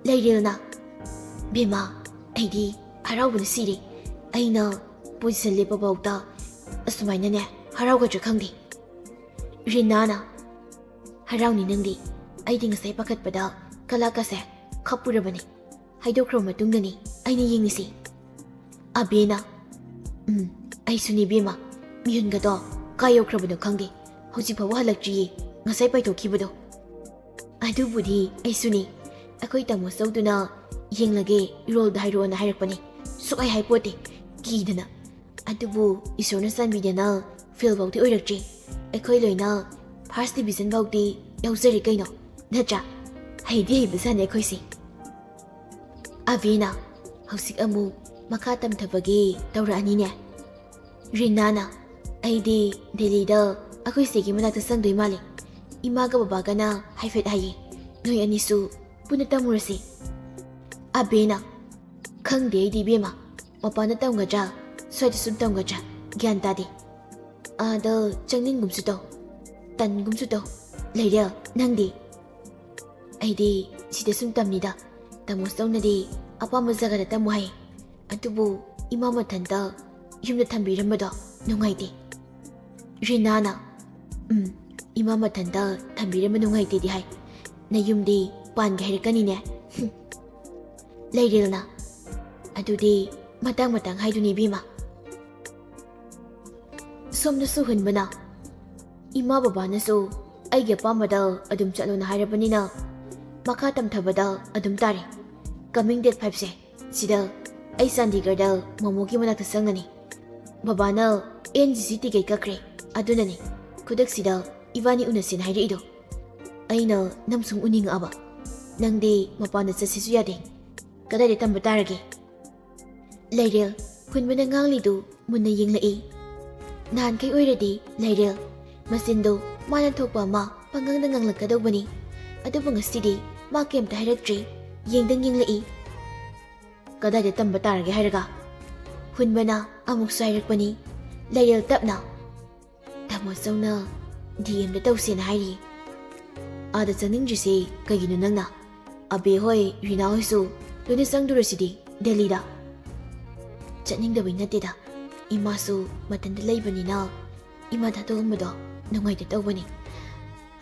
ꯂꯩꯔꯦꯜꯅ, "ꯕꯦꯝꯃ, ꯑꯩꯗꯤ ꯍꯔꯥꯎꯕꯅ ꯁꯤꯔꯦ꯫ ꯑꯩꯅ position ꯂꯦꯞꯄꯐꯥꯎꯗ ꯑꯁꯨꯃꯥꯏꯅꯅꯦ ꯍꯔꯥꯎꯒꯗ꯭ꯔꯥ ꯈꯪꯗꯦ꯫" ꯔꯤꯅꯥꯅ, "ꯍꯔꯥꯎꯅꯤ ꯅꯪꯗꯤ꯫ ꯑꯩꯗꯤ ꯉꯁꯥꯏ ꯄꯥꯈꯠꯄꯗ ꯀꯂꯥꯛꯀꯁꯦ ꯈꯞꯄꯨꯔꯕꯅꯤ꯫ ꯍꯥꯏꯗꯣꯛꯈ꯭ꯔꯕ ꯃꯇꯨꯡꯗꯅꯤ ꯑꯩꯅ ꯌꯦꯡꯂꯤꯁꯤ꯫" ꯑꯕꯦꯅ, "ꯎꯝ, ꯑꯩꯁꯨꯅꯤ ꯕꯦꯝꯃ꯫ ꯃꯤꯍꯨꯟꯒꯗꯣ ꯀꯥꯏ ꯌꯧꯈ꯭ꯔꯕꯅꯣ ꯈꯪꯗꯦ꯫ ꯍꯧꯖꯤꯛ ꯐꯥꯎꯕ ꯍꯜꯂꯛꯇ꯭ꯔꯤꯌꯦ, ꯉꯁꯥꯏ ꯄꯥꯏꯊꯣꯛꯈꯤꯕꯗꯣ꯫" "ꯑꯗꯨꯕꯨꯗꯤ ꯑꯩꯁꯨꯅꯤ꯫ ꯑꯩꯈꯣꯏ ꯇꯥꯃꯣ ꯆꯧꯗꯨꯅ ꯌꯦꯡꯂꯒꯦ, rollꯗ ꯍꯥꯏꯔꯛꯑꯣꯅ ꯍꯥꯏꯔꯛꯄꯅꯤ꯫ ꯁꯨꯛꯍꯥꯏ ꯍꯥꯏꯄꯣꯠꯇꯦ, ꯀꯤꯗꯅ꯫ ꯑꯗꯨꯕꯨ ꯏꯁꯣꯔꯅ ꯆꯥꯟꯕꯤꯗꯅ fail ꯐꯥꯎꯗꯤ ꯑꯣꯏꯔꯛꯇ꯭ꯔꯤ꯫ ꯑꯩꯈꯣꯏ ꯂꯣꯏꯅ first division ꯐꯥꯎꯗꯤ ꯌꯥꯎꯖꯔꯤ ꯀꯩꯅꯣ, ꯅꯠꯇ꯭ꯔꯥ? ꯍꯩꯗꯤ ꯍꯩꯕꯖꯥꯠꯅꯤ ꯑꯩꯈꯣꯏꯁꯦ꯫" ꯑꯕꯤꯅ, "ꯍꯧꯖꯤꯛ ꯑꯃꯨꯛ ꯃꯈꯥ ꯇꯝꯊꯕꯒꯤ ꯇꯧꯔꯛꯑꯅꯤꯅꯦ꯫" ꯔꯤꯅꯥꯅ, "ꯑꯩꯗꯤ ꯗꯦꯜꯂꯤꯗ ꯑꯩꯈꯣꯏ ꯆꯦꯒꯤ ꯃꯅꯥꯛꯇ ꯆꯪꯗꯣꯏ ꯃꯥꯜꯂꯤ꯫ ꯏꯃꯥꯒ ꯕꯕꯥꯒꯅ ꯍꯥꯏꯐꯦꯠ ꯍꯥꯏꯌꯦ, ꯅꯣꯏ ꯑꯅꯤꯁꯨ ꯄꯨꯟꯅ ꯇꯝꯃꯨꯔꯁꯤ꯫" ꯑꯕꯦꯅ, "ꯈꯪꯗꯦ ꯑꯩꯗꯤ ꯏꯕꯦꯝꯃ, ꯃꯄꯥꯟꯗ ꯇꯝꯒꯗ꯭ꯔꯥ, ꯁ꯭ꯋꯥꯏꯗ ꯁꯨꯝ ꯇꯝꯒꯗ꯭ꯔꯥ, ꯒ꯭ꯌꯥꯟ ꯇꯥꯗꯦ꯫ ꯑꯥꯗ ꯆꯪꯅꯤꯡꯒꯨꯝꯁꯨ ꯇꯧ, ꯇꯟꯒꯨꯝꯁꯨ ꯇꯧ꯫ ꯂꯩꯔꯦꯜ, ꯅꯪꯗꯤ?" ꯑꯩꯗꯤ ꯁꯤꯗ ꯁꯨꯝ ꯇꯝꯅꯤꯗ꯫ ꯇꯥꯃꯣ ꯆꯧꯅꯗꯤ ꯑꯄꯥꯝꯕ ꯖꯒꯥꯗ ꯇꯝꯃꯨ ꯍꯥꯏ꯫ ꯑꯗꯨꯕꯨ ꯏꯃꯥ ꯃꯊꯟꯇ ꯌꯨꯝꯗ ꯊꯝꯕꯤꯔꯝꯕꯗꯣ ꯅꯨꯡꯉꯥꯏꯇꯦ꯫ ꯔꯤꯅꯥꯅ, "ꯎꯝ, ꯏꯃꯥ ꯃꯊꯟꯇ ꯊꯝꯕꯤꯔꯝꯕ ꯅꯨꯡꯉꯥꯏꯇꯦꯗꯤ ꯍꯥꯏ꯫ ꯅꯌꯨꯝꯗꯤ ꯄꯥꯟꯒꯦ ꯍꯥꯏꯔꯛꯀꯅꯤꯅꯦ꯫" ꯍꯨꯝ꯫ ꯂꯩꯔꯦꯜꯅ, "ꯑꯗꯨꯗꯤ ꯃꯇꯥꯡ ꯃꯇꯥꯡ ꯍꯥꯏꯗꯨꯅꯤ ꯏꯕꯦꯝꯃ꯫" ꯁꯣꯝꯗꯁꯨ ꯍꯨꯟꯕꯅ, "ꯏꯃꯥ ꯕꯕꯥꯅꯁꯨ ꯑꯩꯒꯤ ꯑꯄꯥꯝꯕꯗ ꯑꯗꯨꯝ ꯆꯠꯂꯣꯅ ꯍꯥꯏꯔꯕꯅꯤꯅ ꯃꯈꯥ ꯇꯝꯊꯕꯗ ꯑꯗꯨꯝ ꯇꯥꯔꯦ꯫ Coming date five ꯁꯦ ꯁꯤꯗ ꯑꯩ ꯆꯥꯟꯗꯤꯒꯔꯗ ꯃꯣꯃꯣꯒꯤ ꯃꯅꯥꯛꯇ ꯆꯪꯒꯅꯤ꯫ ꯕꯕꯥꯅ ꯑꯦꯟ ꯖꯤ ꯁꯤ ꯇꯤꯀꯦꯠ ꯀꯛꯈ꯭ꯔꯦ, ꯑꯗꯨꯅꯅꯤ ꯈꯨꯗꯛꯁꯤꯗ ꯏꯕꯥꯅꯤ ꯎꯅꯁꯦꯅ ꯍꯥꯏꯔꯛꯏꯗꯣ꯫ ꯑꯩꯅ ꯅꯪ ꯁꯨꯝ ꯎꯅꯤꯡꯉꯛꯑꯕ꯫ ꯅꯪꯗꯤ ꯃꯄꯥꯟꯗ ꯆꯠꯁꯤꯁꯨ ꯌꯥꯗꯦ꯫ ꯀꯗꯥꯏꯗ ꯇꯝꯕ ꯇꯥꯔꯒꯦ?" ꯂꯩꯔꯦꯜ, ꯍꯨꯟꯕꯅ ꯉꯥꯡꯂꯤꯗꯨ ꯃꯨꯟꯅ ꯌꯦꯡꯂꯛꯏ꯫ ꯅꯍꯥꯟꯈꯩ ꯑꯣꯏꯔꯗꯤ ꯂꯩꯔꯦꯜ ꯃꯆꯤꯟꯗꯣ ꯃꯥꯅ ꯊꯣꯛꯄ ꯑꯃ ꯄꯪꯉꯥꯡꯗ ꯉꯥꯡꯂꯛꯀꯗꯧꯕꯅꯤ꯫ ꯑꯗꯨꯕꯨ ꯉꯁꯤꯗꯤ ꯃꯥ ꯀꯩꯝꯇ ꯍꯥꯏꯔꯛꯇ꯭ꯔꯤ꯫ ꯌꯦꯡꯗꯪ ꯌꯦꯡꯂꯛꯏ꯫ "ꯀꯗꯥꯏꯗ ꯇꯝꯕ ꯇꯥꯔꯒꯦ ꯍꯥꯏꯔꯒ?" ꯍꯨꯟꯕꯅ ꯑꯃꯨꯛꯁꯨ ꯍꯥꯏꯔꯛꯄꯅꯤ꯫ ꯂꯩꯔꯦꯜ ꯇꯞꯅ, "ꯇꯥꯃꯣ ꯆꯧꯅ ꯗꯤ ꯑꯦꯝꯗ ꯇꯧꯁꯦꯅ ꯍꯥꯏꯔꯤ꯫" "ꯑꯥꯗ ꯆꯪꯅꯤꯡꯗ꯭ꯔꯤꯁꯦ ꯀꯩꯒꯤꯅꯣ ꯅꯪꯅ? ꯑꯕꯦ ꯍꯣꯏ, ꯔꯤꯅꯥ ꯍꯣꯏꯁꯨ ꯂꯣꯏꯅ ꯆꯪꯗꯣꯔꯁꯤꯗꯤ ꯗꯦꯜꯂꯤꯗ꯫" "ꯆꯠꯅꯤꯡꯗꯕꯩ ꯅꯠꯇꯦꯗ, ꯏꯃꯥꯁꯨ ꯃꯊꯟꯇ ꯂꯩꯕꯅꯤꯅ ꯏꯃꯥ ꯊꯥꯗꯣꯛꯑꯝꯕꯗꯣ ꯅꯨꯡꯉꯥꯏꯇꯦ ꯇꯧꯕꯅꯤ꯫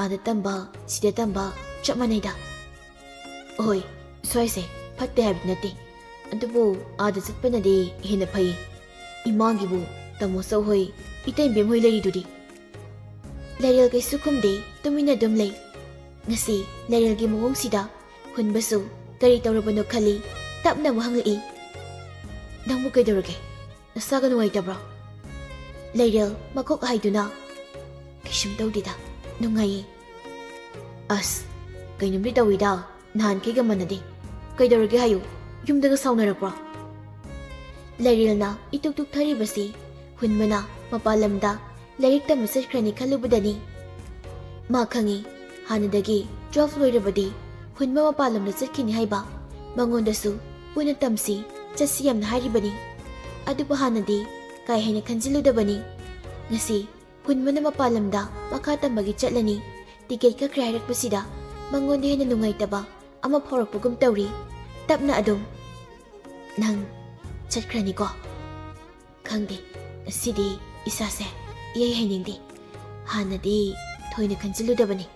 ꯑꯥꯗ ꯇꯝꯕ, ꯁꯤꯗ ꯇꯝꯕ ꯆꯞ ꯃꯥꯟꯅꯩꯗ꯫" "ꯍꯣꯏ, ꯁ꯭ꯋꯥꯏꯁꯦ ꯐꯠꯇꯦ ꯍꯥꯏꯕꯗꯤ ꯅꯠꯇꯦ, ꯑꯗꯨꯕꯨ ꯑꯥꯗ ꯆꯠꯄꯅꯗꯤ ꯍꯦꯟꯅ ꯐꯩ꯫ ꯏꯃꯥꯒꯤꯕꯨ ꯇꯥꯃꯣ ꯆꯧ ꯍꯣꯏ, ꯏꯇꯩ ꯕꯦꯝ ꯍꯣꯏ ꯂꯩꯔꯤꯗꯨꯗꯤ꯫" ꯂꯩꯔꯦꯜ ꯀꯩꯁꯨ ꯈꯨꯝꯗꯦ, ꯇꯨꯃꯤꯟꯅ ꯑꯗꯨꯝ ꯂꯩ꯫ ꯉꯁꯤ ꯂꯩꯔꯦꯜꯒꯤ ꯃꯑꯣꯡꯁꯤꯗ ꯍꯨꯟꯕꯁꯨ ꯀꯔꯤ ꯇꯧꯔꯕꯅꯣ ꯈꯜꯂꯤ꯫ ꯇꯞꯅ ꯑꯃꯨꯛ ꯍꯪꯂꯛꯏ, "ꯅꯪꯕꯨ ꯀꯩꯗꯧꯔꯒꯦ? ꯅꯁꯥꯒ ꯅꯨꯡꯉꯥꯏꯇꯕ꯭ꯔꯣ?" ꯂꯩꯔꯦꯜ ꯃꯀꯣꯛ ꯍꯥꯏꯗꯨꯅ, "ꯀꯩꯁꯨꯝ ꯇꯧꯗꯦꯗ, ꯅꯨꯡꯉꯥꯏꯌꯦ꯫" "ꯑꯁ, ꯀꯩꯅꯣꯝꯗꯤ ꯇꯧꯏꯗ, ꯅꯍꯥꯟꯈꯩꯒ ꯃꯥꯟꯅꯗꯦ꯫ ꯀꯩꯗꯧꯔꯒꯦ ꯍꯥꯏꯌꯨ, ꯌꯨꯝꯗꯒ ꯁꯥꯎꯅꯔꯛꯄ꯭ꯔꯣ?" ꯂꯩꯔꯦꯜꯅ ꯏꯇꯨꯛ ꯇꯨꯛꯊꯔꯤꯕꯁꯤ ꯍꯨꯟꯕꯅ ꯃꯄꯥꯟ ꯂꯝꯗ ꯂꯥꯏꯔꯤꯛ ꯇꯝꯕ ꯆꯠꯈ꯭ꯔꯅꯤ ꯈꯜꯂꯨꯕꯗꯅꯤ꯫ ꯃꯥ ꯈꯪꯏ, ꯍꯥꯟꯅꯗꯒꯤ ꯇꯨꯋꯦꯜꯐ ꯂꯣꯏꯔꯕꯗꯤ ꯍꯨꯟꯕ ꯃꯄꯥꯟ ꯂꯝꯗ ꯆꯠꯈꯤꯅꯤ ꯍꯥꯏꯕ꯫ ꯃꯉꯣꯟꯗꯁꯨ ꯄꯨꯟꯅ ꯇꯝꯁꯤ, ꯆꯠꯁꯤ ꯌꯥꯝꯅ ꯍꯥꯏꯔꯤꯕꯅꯤ꯫ ꯑꯗꯨꯕꯨ ꯍꯥꯟꯅꯗꯤ ꯀꯥ ꯍꯦꯟꯅ ꯈꯟꯖꯤꯜꯂꯨꯗꯕꯅꯤ꯫ ꯉꯁꯤ ꯍꯨꯟꯕꯅ ꯃꯄꯥꯟ ꯂꯝꯗ ꯃꯈꯥ ꯇꯝꯕꯒꯤ ꯆꯠꯂꯅꯤ꯫ ꯇꯤꯀꯦꯠ ꯀꯛꯈ꯭ꯔꯦ ꯍꯥꯏꯔꯛꯄꯁꯤꯗ ꯃꯉꯣꯟꯗ ꯍꯦꯟꯅ ꯅꯨꯡꯉꯥꯏꯇꯕ ꯑꯃ ꯐꯥꯎꯔꯛꯄꯒꯨꯝ ꯇꯧꯔꯤ꯫ ꯇꯞꯅ ꯑꯗꯨꯝ, "ꯅꯪ ꯆꯠꯈ꯭ꯔꯅꯤꯀꯣ?" ꯈꯪꯗꯦ, ꯉꯁꯤꯗꯤ ꯏꯁꯥꯁꯦ ꯏꯍꯩ ꯍꯩꯅꯤꯡꯗꯦ꯫ ꯍꯥꯟꯅꯗꯤ ꯊꯣꯏꯅ ꯈꯟꯖꯤꯜꯂꯨꯗꯕꯅꯤ꯫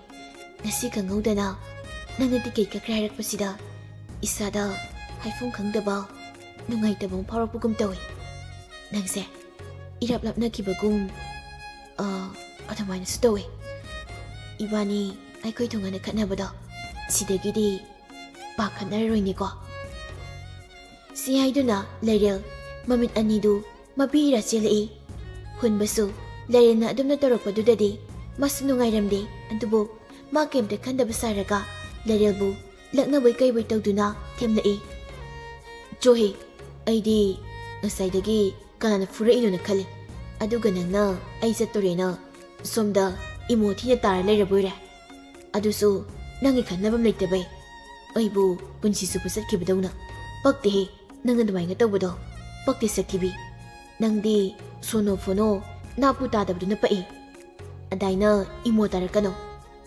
ꯉꯁꯤ ꯈꯪꯍꯧꯗꯅ ꯅꯪꯅ ꯇꯤꯀꯦꯠ ꯀꯛꯈ꯭ꯔꯦ ꯍꯥꯏꯔꯛꯄꯁꯤꯗ ꯏꯁꯥꯗ ꯍꯥꯏꯐꯝ ꯈꯪꯗꯕ ꯅꯨꯡꯉꯥꯏꯇꯕ ꯑꯃ ꯐꯥꯎꯔꯛꯄꯒꯨꯝ ꯇꯧꯏ꯫ ꯅꯪꯁꯦ ꯏꯔꯥꯞ ꯂꯥꯞꯅꯈꯤꯕꯒꯨꯝ, ꯑ, ꯑꯗꯨꯃꯥꯏꯅꯁꯨ ꯇꯧꯏ꯫ ꯏꯕꯥꯅꯤ ꯑꯩꯈꯣꯏ ꯇꯣꯉꯥꯟꯅ ꯈꯠꯅꯕꯗꯣ ꯁꯤꯗꯒꯤꯗꯤ ꯄꯥꯛ ꯈꯠꯅꯔꯔꯣꯏꯅꯦꯀꯣ꯫ ꯁꯤ ꯍꯥꯏꯗꯨꯅ ꯂꯩꯔꯦꯜ ꯃꯃꯤꯠ ꯑꯅꯤꯗꯨ ꯃꯄꯤ ꯏꯔꯥ ꯆꯦꯜꯂꯛꯏ꯫ ꯍꯨꯟꯕꯁꯨ ꯂꯩꯔꯦꯜꯅ ꯑꯗꯨꯝꯅ ꯇꯧꯔꯛꯄꯗꯨꯗꯗꯤ ꯃꯥꯁꯨ ꯅꯨꯡꯉꯥꯏꯔꯝꯗꯦ꯫ ꯑꯗꯨꯕꯨ ꯃꯥ ꯀꯩꯝꯇ ꯈꯟꯗꯕ ꯁꯥꯔꯒ ꯂꯩꯔꯦꯜꯕꯨ ꯂꯛꯅꯕꯣꯏ ꯀꯩꯕꯣꯏ ꯇꯧꯗꯨꯅ ꯊꯦꯝꯂꯛꯏ꯫ "ꯆꯣꯍꯦ, ꯑꯩꯗꯤ ꯉꯁꯥꯏꯗꯒꯤ ꯀꯅꯥꯅ ꯐꯨꯔꯛꯏꯅꯣꯅ ꯈꯜꯂꯤ꯫ ꯑꯗꯨꯒ ꯅꯪꯅ ꯑꯩ ꯆꯠꯇꯣꯔꯦꯅ ꯁꯣꯝꯗ ꯏꯃꯣ ꯊꯤꯅ ꯇꯥꯔ ꯂꯩꯔꯕꯣꯏꯔꯦ꯫ ꯑꯗꯨꯁꯨ ꯅꯪꯒꯤ ꯈꯟꯅꯐꯝ ꯂꯩꯇꯕꯩ꯫ ꯑꯩꯕꯨ ꯄꯨꯟꯁꯤ ꯆꯨꯞꯄ ꯆꯠꯈꯤꯕꯗꯧꯅ꯫ ꯄꯛꯇꯦꯍꯦ, ꯅꯪ ꯑꯗꯨꯃꯥꯏꯅ ꯇꯧꯕꯗꯣ꯫ ꯄꯛꯇꯦ ꯁꯛꯊꯤꯕꯤ꯫ ꯅꯪꯗꯤ ꯁꯣꯅꯣ ꯐꯣꯅꯣ ꯅꯥꯄꯨ ꯇꯥꯗꯕꯗꯨꯅ ꯄꯛꯏ꯫ ꯑꯗꯥꯏꯅ ꯏꯃꯣ ꯇꯥꯔꯛꯀꯅꯣ꯫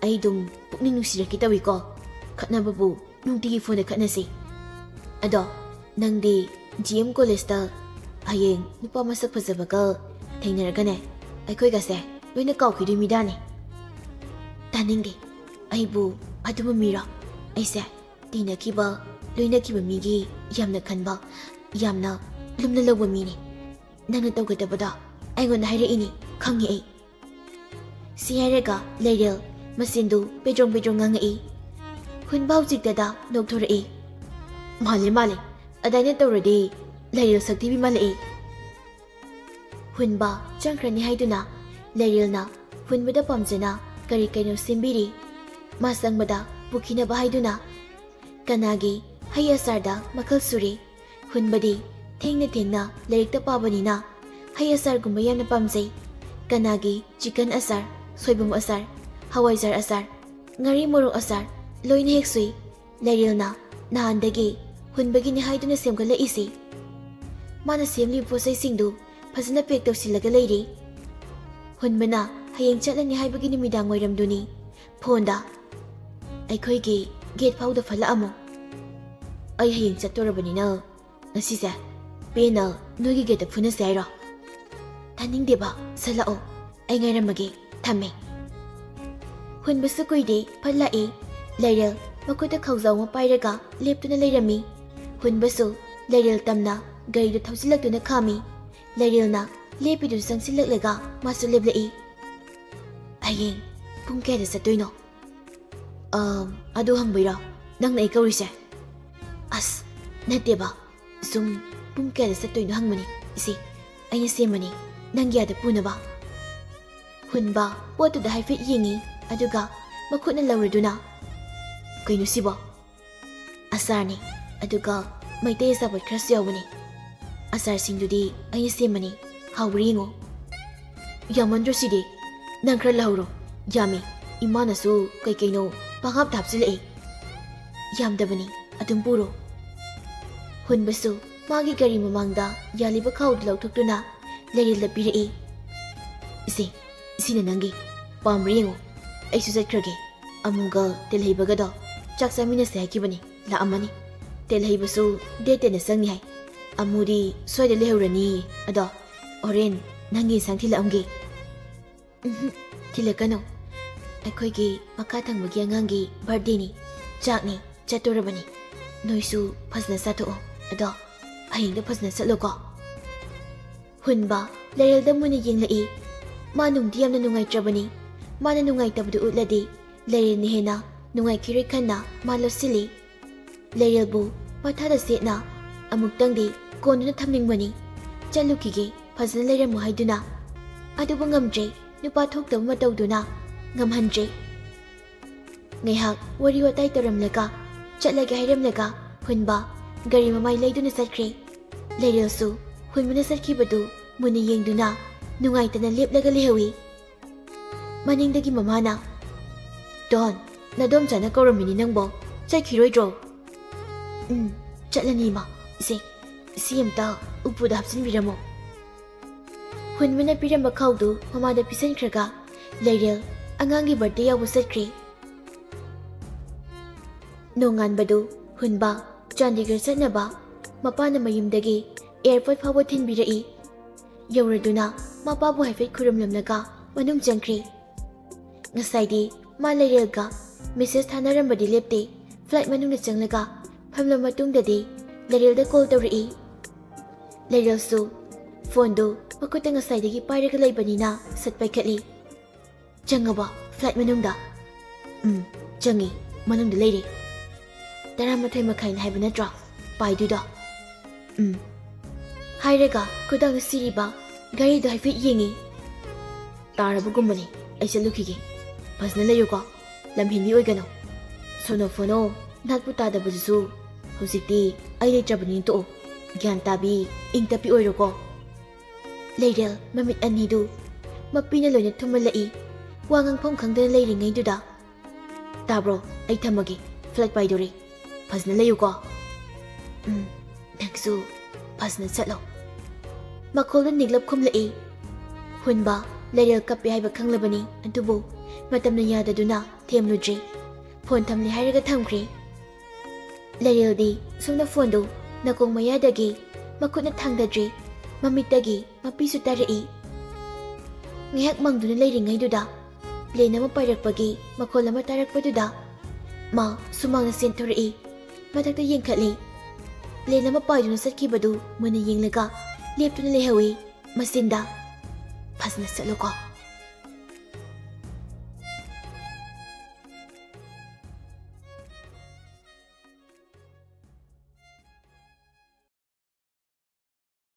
ꯑꯩ ꯑꯗꯨꯝ ꯄꯨꯛꯅꯤꯡ ꯅꯨꯡꯁꯤꯔꯛꯀꯦ ꯇꯧꯏꯀꯣ꯫ ꯈꯠꯅꯕꯕꯨ ꯅꯨꯡꯇꯤꯒꯤ ꯐꯣꯟꯗ ꯈꯠꯅꯁꯤ꯫ ꯑꯗꯣ ꯅꯪꯗꯤ ꯖꯤ ꯑꯦꯝ ꯀꯣꯂꯦꯖꯇ ꯍꯌꯦꯡ ꯅꯨꯄꯥ ꯃꯁꯛ ꯐꯖꯕꯒ ꯊꯦꯡꯅꯔꯒꯅꯦ, ꯑꯩꯈꯣꯏꯒꯁꯦ ꯂꯣꯏꯅ ꯀꯥꯎꯈꯤꯗꯣꯏ ꯃꯤꯗꯥꯅꯦ?" "ꯇꯥꯅꯤꯡꯗꯦ꯫ ꯑꯩꯕꯨ ꯑꯗꯨꯝꯕ ꯃꯤꯔꯣ? ꯑꯩꯁꯦ ꯇꯤꯟꯅꯈꯤꯕ, ꯂꯣꯏꯅꯈꯤꯕ ꯃꯤꯒꯤ ꯌꯥꯝꯅ ꯈꯟꯕ, ꯌꯥꯝꯅ ꯂꯨꯝꯅ ꯂꯧꯕ ꯃꯤꯅꯦ꯫ ꯅꯪꯅ ꯇꯧꯒꯗꯕꯗꯣ ꯑꯩꯉꯣꯟꯗ ꯍꯥꯏꯔꯛꯏꯅꯤ, ꯈꯪꯉꯤ ꯑꯩ꯫" ꯁꯤ ꯍꯥꯏꯔꯒ ꯂꯩꯔꯦꯜ ꯃꯆꯤꯟꯗꯨ ꯄꯦꯗ꯭ꯔꯣꯡ ꯄꯦꯗ꯭ꯔꯣꯡ ꯉꯥꯡꯉꯛꯏ꯫ ꯍꯨꯟꯕ ꯍꯧꯖꯤꯛꯇꯗ ꯅꯣꯛꯊꯣꯔꯛꯏ꯫ "ꯃꯥꯜꯂꯦ, ꯃꯥꯜꯂꯦ꯫ ꯑꯗꯥꯏꯅ ꯇꯧꯔꯗꯤ ꯂꯩꯔꯦꯜ ꯁꯛꯊꯤꯕꯤ ꯃꯥꯜꯂꯛꯏ꯫" ꯍꯨꯟꯕ ꯆꯪꯈ꯭ꯔꯅꯤ ꯍꯥꯏꯗꯨꯅ ꯂꯩꯔꯦꯜꯅ ꯍꯨꯟꯕꯗ ꯄꯥꯝꯖꯅ ꯀꯔꯤ ꯀꯩꯅꯣ ꯁꯦꯝꯕꯤꯔꯤ꯫ ꯃꯥ ꯆꯪꯕꯗ ꯄꯨꯈꯤꯅꯕ ꯍꯥꯏꯗꯨꯅ ꯀꯅꯥꯒꯤ ꯍꯩ ꯑꯆꯥꯔꯗ ꯃꯈꯜ ꯁꯨꯔꯦ꯫ ꯍꯨꯟꯕꯗꯤ ꯊꯦꯡꯅ ꯊꯦꯡꯅ ꯂꯥꯏꯔꯤꯛꯇ ꯄꯥꯕꯅꯤꯅ ꯍꯩ ꯑꯆꯥꯔꯒꯨꯝꯕ ꯌꯥꯝꯅ ꯄꯥꯝꯖꯩ꯫ ꯀꯅꯥꯒꯤ ꯆꯤꯀꯟ ꯑꯆꯥꯔ, ꯁꯣꯏꯕꯨꯝ ꯑꯆꯥꯔ, ꯍꯋꯥꯏꯖꯥꯔ ꯑꯆꯥꯔ, ꯉꯥꯔꯤ ꯃꯣꯔꯣꯛ ꯑꯆꯥꯔ ꯂꯣꯏꯅ ꯍꯦꯛ ꯁꯨꯏ꯫ ꯂꯩꯔꯦꯜꯅ ꯅꯍꯥꯟꯗꯒꯤ ꯍꯨꯟꯕꯒꯤꯅꯤ ꯍꯥꯏꯗꯨꯅ ꯁꯦꯝꯒꯠꯂꯛꯏꯁꯤ꯫ ꯃꯥꯅ ꯁꯦꯝꯂꯤꯕ ꯄꯣꯠꯆꯩꯁꯤꯡꯗꯨ ꯐꯖꯅ ꯄꯦꯛ ꯇꯧꯁꯤꯜꯂꯒ ꯂꯩꯔꯤ꯫ ꯍꯨꯟꯕꯅ ꯍꯌꯦꯡ ꯆꯠꯂꯅꯤ ꯍꯥꯏꯕꯒꯤ ꯅꯨꯃꯤꯗꯥꯡ ꯋꯥꯏꯔꯝꯗꯨꯅꯤ꯫ ꯐꯣꯟꯗ, ꯑꯩꯈꯣꯏꯒꯤ ꯒꯦꯠ ꯐꯥꯎꯗ ꯐꯠꯂꯛꯑꯝꯃꯣ꯫ ꯑꯩ ꯍꯌꯦꯡ ꯆꯠꯇꯣꯔꯕꯅꯤꯅ ꯉꯁꯤꯁꯦ ꯄꯦꯟꯅ ꯅꯣꯏꯒꯤ ꯒꯦꯠꯇ ꯐꯨꯅꯁꯦ ꯍꯥꯏꯔꯣ? ꯇꯥꯅꯤꯡꯗꯦꯕ, ꯁꯠꯂꯛꯑꯣ꯫ ꯑꯩ ꯉꯥꯏꯔꯝꯃꯒꯦ꯫ ꯊꯝꯃꯦ꯫ ꯍꯨꯟꯕꯁꯨ ꯀꯨꯏꯗꯦ, ꯐꯠ ꯂꯥꯛꯑꯦ꯫ ꯂꯩꯔꯦꯜ ꯃꯈꯨꯠꯇ ꯈꯧꯖꯥꯎ ꯑꯃ ꯄꯥꯏꯔꯒ ꯂꯦꯞꯇꯨꯅ ꯂꯩꯔꯝꯃꯤ꯫ ꯍꯨꯟꯕꯁꯨ ꯂꯩꯔꯦꯜ ꯇꯝꯅ ꯒꯥꯔꯤꯗꯨ ꯊꯧꯖꯤꯜꯂꯛꯇꯨꯅ ꯈꯥꯝꯃꯤ꯫ ꯂꯩꯔꯦꯜꯅ ꯂꯦꯞꯄꯤꯗꯨꯁꯨ ꯆꯪꯁꯤꯜꯂꯛꯂꯒ ꯃꯥꯁꯨ ꯂꯦꯞꯂꯛꯏ꯫ "ꯍꯌꯦꯡ ꯄꯨꯡ ꯀꯌꯥꯗ ꯆꯠꯇꯣꯏꯅꯣ?" "ꯑꯝ, ꯑꯗꯨ ꯍꯪꯕꯩꯔꯣ ꯅꯪꯅ ꯑꯩ ꯀꯧꯔꯤꯁꯦ?" "ꯑꯁ, ꯅꯠꯇꯦꯕ꯫ ꯁꯨꯝ ꯄꯨꯡ ꯀꯌꯥꯗ ꯆꯠꯇꯣꯏꯅꯣ ꯍꯪꯕꯅꯤ꯫ ꯏꯆꯦ, ꯑꯩꯅ ꯁꯦꯝꯕꯅꯤ ꯅꯪꯒꯤ ꯑꯥꯗ ꯄꯨꯅꯕ꯫" ꯍꯨꯟꯕ ꯄꯣꯠꯇꯨꯗ ꯍꯥꯏꯐꯦꯠ ꯌꯦꯡꯉꯤ, ꯑꯗꯨꯒ ꯃꯈꯨꯠꯅ ꯂꯧꯔꯗꯨꯅ, "ꯀꯩꯅꯣ ꯁꯤꯕꯣ?" "ꯑꯆꯥꯔꯅꯤ, ꯑꯗꯨꯒ ꯃꯩꯇꯩ ꯑꯆꯥꯄꯣꯠ ꯈꯔꯁꯨ ꯌꯥꯎꯕꯅꯤ꯫ ꯑꯆꯥꯔꯁꯤꯡꯗꯨꯗꯤ ꯑꯩꯅ ꯁꯦꯝꯕꯅꯤ, ꯍꯥꯎꯕ꯭ꯔꯥ ꯌꯦꯡꯉꯣ꯫" "ꯌꯥꯝꯃꯟꯗ꯭ꯔꯣ ꯁꯤꯗꯤ? ꯅꯪ ꯈꯔ ꯂꯧꯍꯧꯔꯣ꯫" "ꯌꯥꯝꯃꯤ, ꯏꯃꯥꯅꯁꯨ ꯀꯩ ꯀꯩꯅꯣ ꯄꯪꯍꯥꯞꯇ ꯍꯥꯞꯆꯤꯜꯂꯛꯏ꯫" "ꯌꯥꯝꯗꯕꯅꯤ, ꯑꯗꯨꯝ ꯄꯨꯔꯣ꯫" ꯍꯨꯟꯕꯁꯨ ꯃꯥꯒꯤ ꯒꯥꯔꯤ ꯃꯃꯥꯡꯗ ꯌꯥꯜꯂꯤꯕ ꯈꯥꯎꯗꯨ ꯂꯧꯊꯣꯛꯇꯨꯅ ꯂꯩꯔꯦꯜꯗ ꯄꯤꯔꯛꯏ꯫ "ꯏꯆꯦ, ꯁꯤꯅ ꯅꯪꯒꯤ꯫ ꯄꯥꯝꯕ꯭ꯔꯥ ꯌꯦꯡꯉꯣ, ꯑꯩꯁꯨ ꯆꯠꯈ꯭ꯔꯒꯦ꯫ ꯑꯃꯨꯒ ꯇꯦꯜꯍꯩꯕꯒꯗꯣ ꯆꯥꯛ ꯆꯥꯃꯤꯟꯅꯁꯦ ꯍꯥꯏꯈꯤꯕꯅꯤ, ꯂꯥꯛꯑꯝꯃꯅꯤ꯫ ꯇꯦꯜꯍꯩꯕꯁꯨ ꯗꯦꯠ ꯇꯦꯟꯗ ꯆꯪꯅꯤ ꯍꯥꯏ꯫ ꯑꯃꯨꯗꯤ ꯁ꯭ꯋꯥꯏꯗ ꯂꯩꯍꯧꯔꯅꯤ꯫ ꯑꯗꯣ ꯍꯣꯔꯦꯟ ꯅꯪꯒꯤ ꯏꯟꯁꯥꯡ ꯊꯤꯜꯂꯛꯑꯝꯒꯦ꯫" "ꯎꯝꯍꯨꯝ, ꯊꯤꯜꯂꯛꯀꯅꯨ꯫ ꯑꯩꯈꯣꯏꯒꯤ ꯃꯈꯥ ꯊꯪꯕꯒꯤ ꯑꯉꯥꯡꯒꯤ ꯕꯥꯔꯗꯦꯅꯤ꯫ ꯆꯥꯛꯅꯤ, ꯆꯠꯇꯣꯔꯕꯅꯤ꯫ ꯅꯣꯏꯁꯨ ꯐꯖꯅ ꯆꯥꯊꯣꯛꯑꯣ꯫ ꯑꯗꯣ ꯍꯌꯦꯡꯗꯣ ꯐꯖꯅ ꯆꯠꯂꯣꯀꯣ꯫" ꯍꯨꯟꯕ ꯂꯩꯔꯦꯜꯗ ꯃꯨꯟꯅ ꯌꯦꯡꯂꯛꯏ꯫ ꯃꯥ ꯅꯨꯡꯗꯤ ꯌꯥꯝꯅ ꯅꯨꯡꯉꯥꯏꯇ꯭ꯔꯕꯅꯤ꯫ ꯃꯥꯅ ꯅꯨꯡꯉꯥꯏꯇꯕꯗꯨ ꯎꯠꯂꯗꯤ ꯂꯩꯔꯦꯜꯅ ꯍꯦꯟꯅ ꯅꯨꯡꯉꯥꯏꯈꯤꯔꯣꯏ ꯈꯟꯅ ꯃꯥ ꯂꯧꯁꯤꯜꯂꯤ꯫ ꯂꯩꯔꯦꯜꯕꯨ ꯃꯊꯥꯗ ꯁꯦꯠꯅ ꯑꯃꯨꯛꯇꯪꯗꯤ ꯀꯣꯟꯗꯨꯅ ꯊꯝꯅꯤꯡꯕꯅꯤ꯫ "ꯆꯠꯂꯨꯈꯤꯒꯦ, ꯐꯖꯅ ꯂꯩꯔꯝꯃꯨ" ꯍꯥꯏꯗꯨꯅ꯫ ꯑꯗꯨꯕꯨ ꯉꯝꯗ꯭ꯔꯦ, ꯅꯨꯄꯥ ꯊꯣꯛꯇꯕ ꯃꯇꯧꯗꯨꯅ ꯉꯝꯍꯟꯗ꯭ꯔꯦ꯫ ꯉꯥꯏꯍꯥꯛ ꯋꯥꯔꯤ ꯋꯥꯇꯥꯏ ꯇꯧꯔꯝꯂꯒ ꯆꯠꯂꯒꯦ ꯍꯥꯏꯔꯝꯂꯒ ꯍꯨꯟꯕ ꯒꯥꯔꯤ ꯃꯃꯥꯏ ꯂꯩꯗꯨꯅ ꯆꯠꯈ꯭ꯔꯦ꯫ ꯂꯩꯔꯦꯜꯁꯨ ꯍꯨꯟꯕꯅ ꯆꯠꯈꯤꯕꯗꯨ ꯃꯨꯟꯅ ꯌꯦꯡꯗꯨꯅ ꯅꯨꯡꯉꯥꯏꯇꯅ ꯂꯦꯞꯂꯒ ꯂꯩꯍꯧꯏ꯫ ꯃꯅꯤꯡꯗꯒꯤ ꯃꯃꯥꯅ, "ꯗꯣꯟ, ꯅꯗꯣꯝꯆꯥꯅ ꯀꯧꯔꯝꯃꯤꯅꯤ ꯅꯪꯕꯣ, ꯆꯠꯈꯤꯔꯣꯏꯗ꯭ꯔꯣ?" "ꯎꯝ, ꯆꯠꯂꯅꯤ ꯏꯃꯥ꯫ ꯏꯆꯦ, ꯁꯤ ꯑꯝꯇ ꯎꯄꯨꯗ ꯍꯥꯞꯆꯤꯟꯕꯤꯔꯝꯃꯣ꯫" ꯍꯨꯟꯕꯅ ꯄꯤꯔꯝꯕ ꯈꯥꯎꯗꯨ ꯃꯃꯥꯗ ꯄꯤꯁꯤꯟꯈ꯭ꯔꯒ ꯂꯩꯔꯦꯜ ꯑꯉꯥꯡꯒꯤ ꯕꯥꯔꯗꯦ ꯌꯥꯎꯕ ꯆꯠꯈ꯭ꯔꯦ꯫ ꯅꯣꯡꯉꯥꯟꯕꯗꯨ ꯍꯨꯟꯕ ꯆꯥꯟꯗꯤꯒꯔ ꯆꯠꯅꯕ ꯃꯄꯥꯅ ꯃꯌꯨꯝꯗꯒꯤ ꯑꯦꯌꯔꯄꯣꯔꯠ ꯐꯥꯎꯕ ꯊꯤꯟꯕꯤꯔꯛꯏ꯫ ꯌꯧꯔꯗꯨꯅ ꯃꯄꯥꯕꯨ ꯍꯥꯏꯐꯦꯠ ꯈꯨꯔꯨꯝꯂꯝꯂꯒ ꯃꯅꯨꯡ ꯆꯪꯈ꯭ꯔꯦ꯫ ꯉꯁꯥꯏꯗꯤ ꯃꯥ ꯂꯩꯔꯦꯜꯒ ꯃꯦꯁꯦꯖ ꯊꯥꯅꯔꯝꯕꯗꯤ ꯂꯦꯞꯇꯦ꯫ ꯐ꯭ꯂꯥꯏꯠ ꯃꯅꯨꯡꯗ ꯆꯪꯂꯒ ꯐꯝꯂꯕ ꯃꯇꯨꯡꯗꯗꯤ ꯂꯩꯔꯦꯜꯗ ꯀꯣꯜ ꯇꯧꯔꯛꯏ꯫ ꯂꯩꯔꯦꯜꯁꯨ ꯐꯣꯟꯗꯨ ꯃꯈꯨꯠꯇ ꯉꯁꯥꯏꯗꯒꯤ ꯄꯥꯏꯔꯒ ꯂꯩꯕꯅꯤꯅ ꯁꯠ ꯄꯥꯏꯈꯠꯂꯤ꯫ "ꯆꯪꯉꯕꯣ ꯐ꯭ꯂꯥꯏꯠ ꯃꯅꯨꯡꯗ?" "ꯎꯝ, ꯆꯪꯉꯤ, ꯃꯅꯨꯡꯗ ꯂꯩꯔꯦ꯫ ꯇꯔꯥꯃꯥꯊꯣꯏ ꯃꯈꯥꯏꯅꯤ ꯍꯥꯏꯕ ꯅꯠꯇ꯭ꯔꯣ ꯄꯥꯏꯗꯣꯏꯗꯣ?" "ꯎꯝ" ꯍꯥꯏꯔꯒ ꯈꯨꯗꯥꯡꯗ ꯁꯤꯔꯤꯕ ꯘꯔꯤꯗꯣ ꯍꯥꯏꯐꯦꯠ ꯌꯦꯡꯉꯤ꯫ "ꯇꯥꯔꯕꯒꯨꯝꯕꯅꯤ, ꯑꯩ ꯆꯠꯂꯨꯈꯤꯒꯦ꯫ ꯐꯖꯅ ꯂꯩꯌꯨꯀꯣ, ꯂꯝꯍꯦꯟꯕꯤ ꯑꯣꯏꯒꯅꯨ꯫ ꯁꯣꯅꯣ ꯐꯣꯅꯣ, ꯅꯥꯠꯄꯨ ꯇꯥꯗꯕꯗꯨꯁꯨ ꯍꯧꯖꯤꯛꯇꯤ ꯑꯩ ꯂꯩꯇ꯭ꯔꯕꯅꯤꯅ ꯇꯣꯛꯑꯣ꯫ ꯒ꯭ꯌꯥꯟ ꯇꯥꯕꯤ, ꯏꯪ ꯇꯞꯄꯤ ꯑꯣꯏꯔꯣꯀꯣ꯫" ꯂꯩꯔꯦꯜ ꯃꯃꯤꯠ ꯑꯅꯤꯗꯨ ꯃꯄꯤꯅ ꯂꯣꯏꯅ ꯊꯨꯝꯍꯜꯂꯛꯏ꯫ ꯋꯥ ꯉꯥꯡꯐꯝ ꯈꯪꯗꯅ ꯂꯩꯔꯤꯉꯩꯗꯨꯗ, "ꯇꯥꯕ꯭ꯔꯣ? ꯑꯩ ꯊꯝꯃꯒꯦ, ꯐ꯭ꯂꯥꯏꯠ ꯄꯥꯏꯗꯣꯔꯦ꯫ ꯐꯖꯅ ꯂꯩꯌꯨꯀꯣ꯫" "ꯎꯝ, ꯅꯪꯁꯨ ꯐꯖꯅ ꯆꯠꯂꯣ꯫" ꯃꯈꯣꯜꯗꯨ ꯅꯤꯛꯂꯞ ꯈꯨꯝꯂꯛꯏ꯫ ꯍꯨꯟꯕ ꯂꯩꯔꯦꯜ ꯀꯞꯄꯦ ꯍꯥꯏꯕ ꯈꯪꯂꯕꯅꯤ, ꯑꯗꯨꯕꯨ ꯃꯇꯝꯅ ꯌꯥꯗꯗꯨꯅ ꯊꯦꯝꯂꯨꯗ꯭ꯔꯦ꯫ ꯐꯣꯟ ꯊꯝꯂꯦ ꯍꯥꯏꯔꯒ ꯊꯝꯈ꯭ꯔꯦ꯫ ꯂꯩꯔꯦꯜꯗꯤ ꯁꯣꯝꯗ ꯐꯣꯟꯗꯨ ꯅꯥꯀꯣꯡ ꯃꯌꯥꯗꯒꯤ ꯃꯈꯨꯠꯅ ꯊꯥꯡꯗꯗ꯭ꯔꯦ꯫ ꯃꯃꯤꯠꯇꯒꯤ ꯃꯄꯤꯁꯨ ꯇꯥꯔꯛꯏ꯫ ꯉꯥꯏꯍꯥꯛ ꯃꯪꯗꯨꯅ ꯂꯩꯔꯤꯉꯩꯗꯨꯗ ꯄ꯭ꯂꯦꯟ ꯑꯃ ꯄꯥꯏꯔꯛꯄꯒꯤ ꯃꯈꯣꯜ ꯑꯃ ꯇꯥꯔꯛꯄꯗꯨꯗ ꯃꯥ ꯁꯨꯃꯥꯡꯅ ꯆꯦꯟꯊꯣꯔꯛꯏ꯫ ꯃꯊꯛꯇ ꯌꯦꯡꯈꯠꯂꯤ꯫ ꯄ꯭ꯂꯦꯟ ꯑꯃ ꯄꯥꯏꯗꯨꯅ ꯆꯠꯈꯤꯕꯗꯨ ꯃꯨꯟꯅ ꯌꯦꯡꯂꯒ ꯂꯦꯞꯇꯨꯅ ꯂꯩꯍꯧꯏ꯫ ꯃꯆꯤꯟꯗ, "ꯐꯖꯅ ꯆꯠꯂꯨꯀꯣ,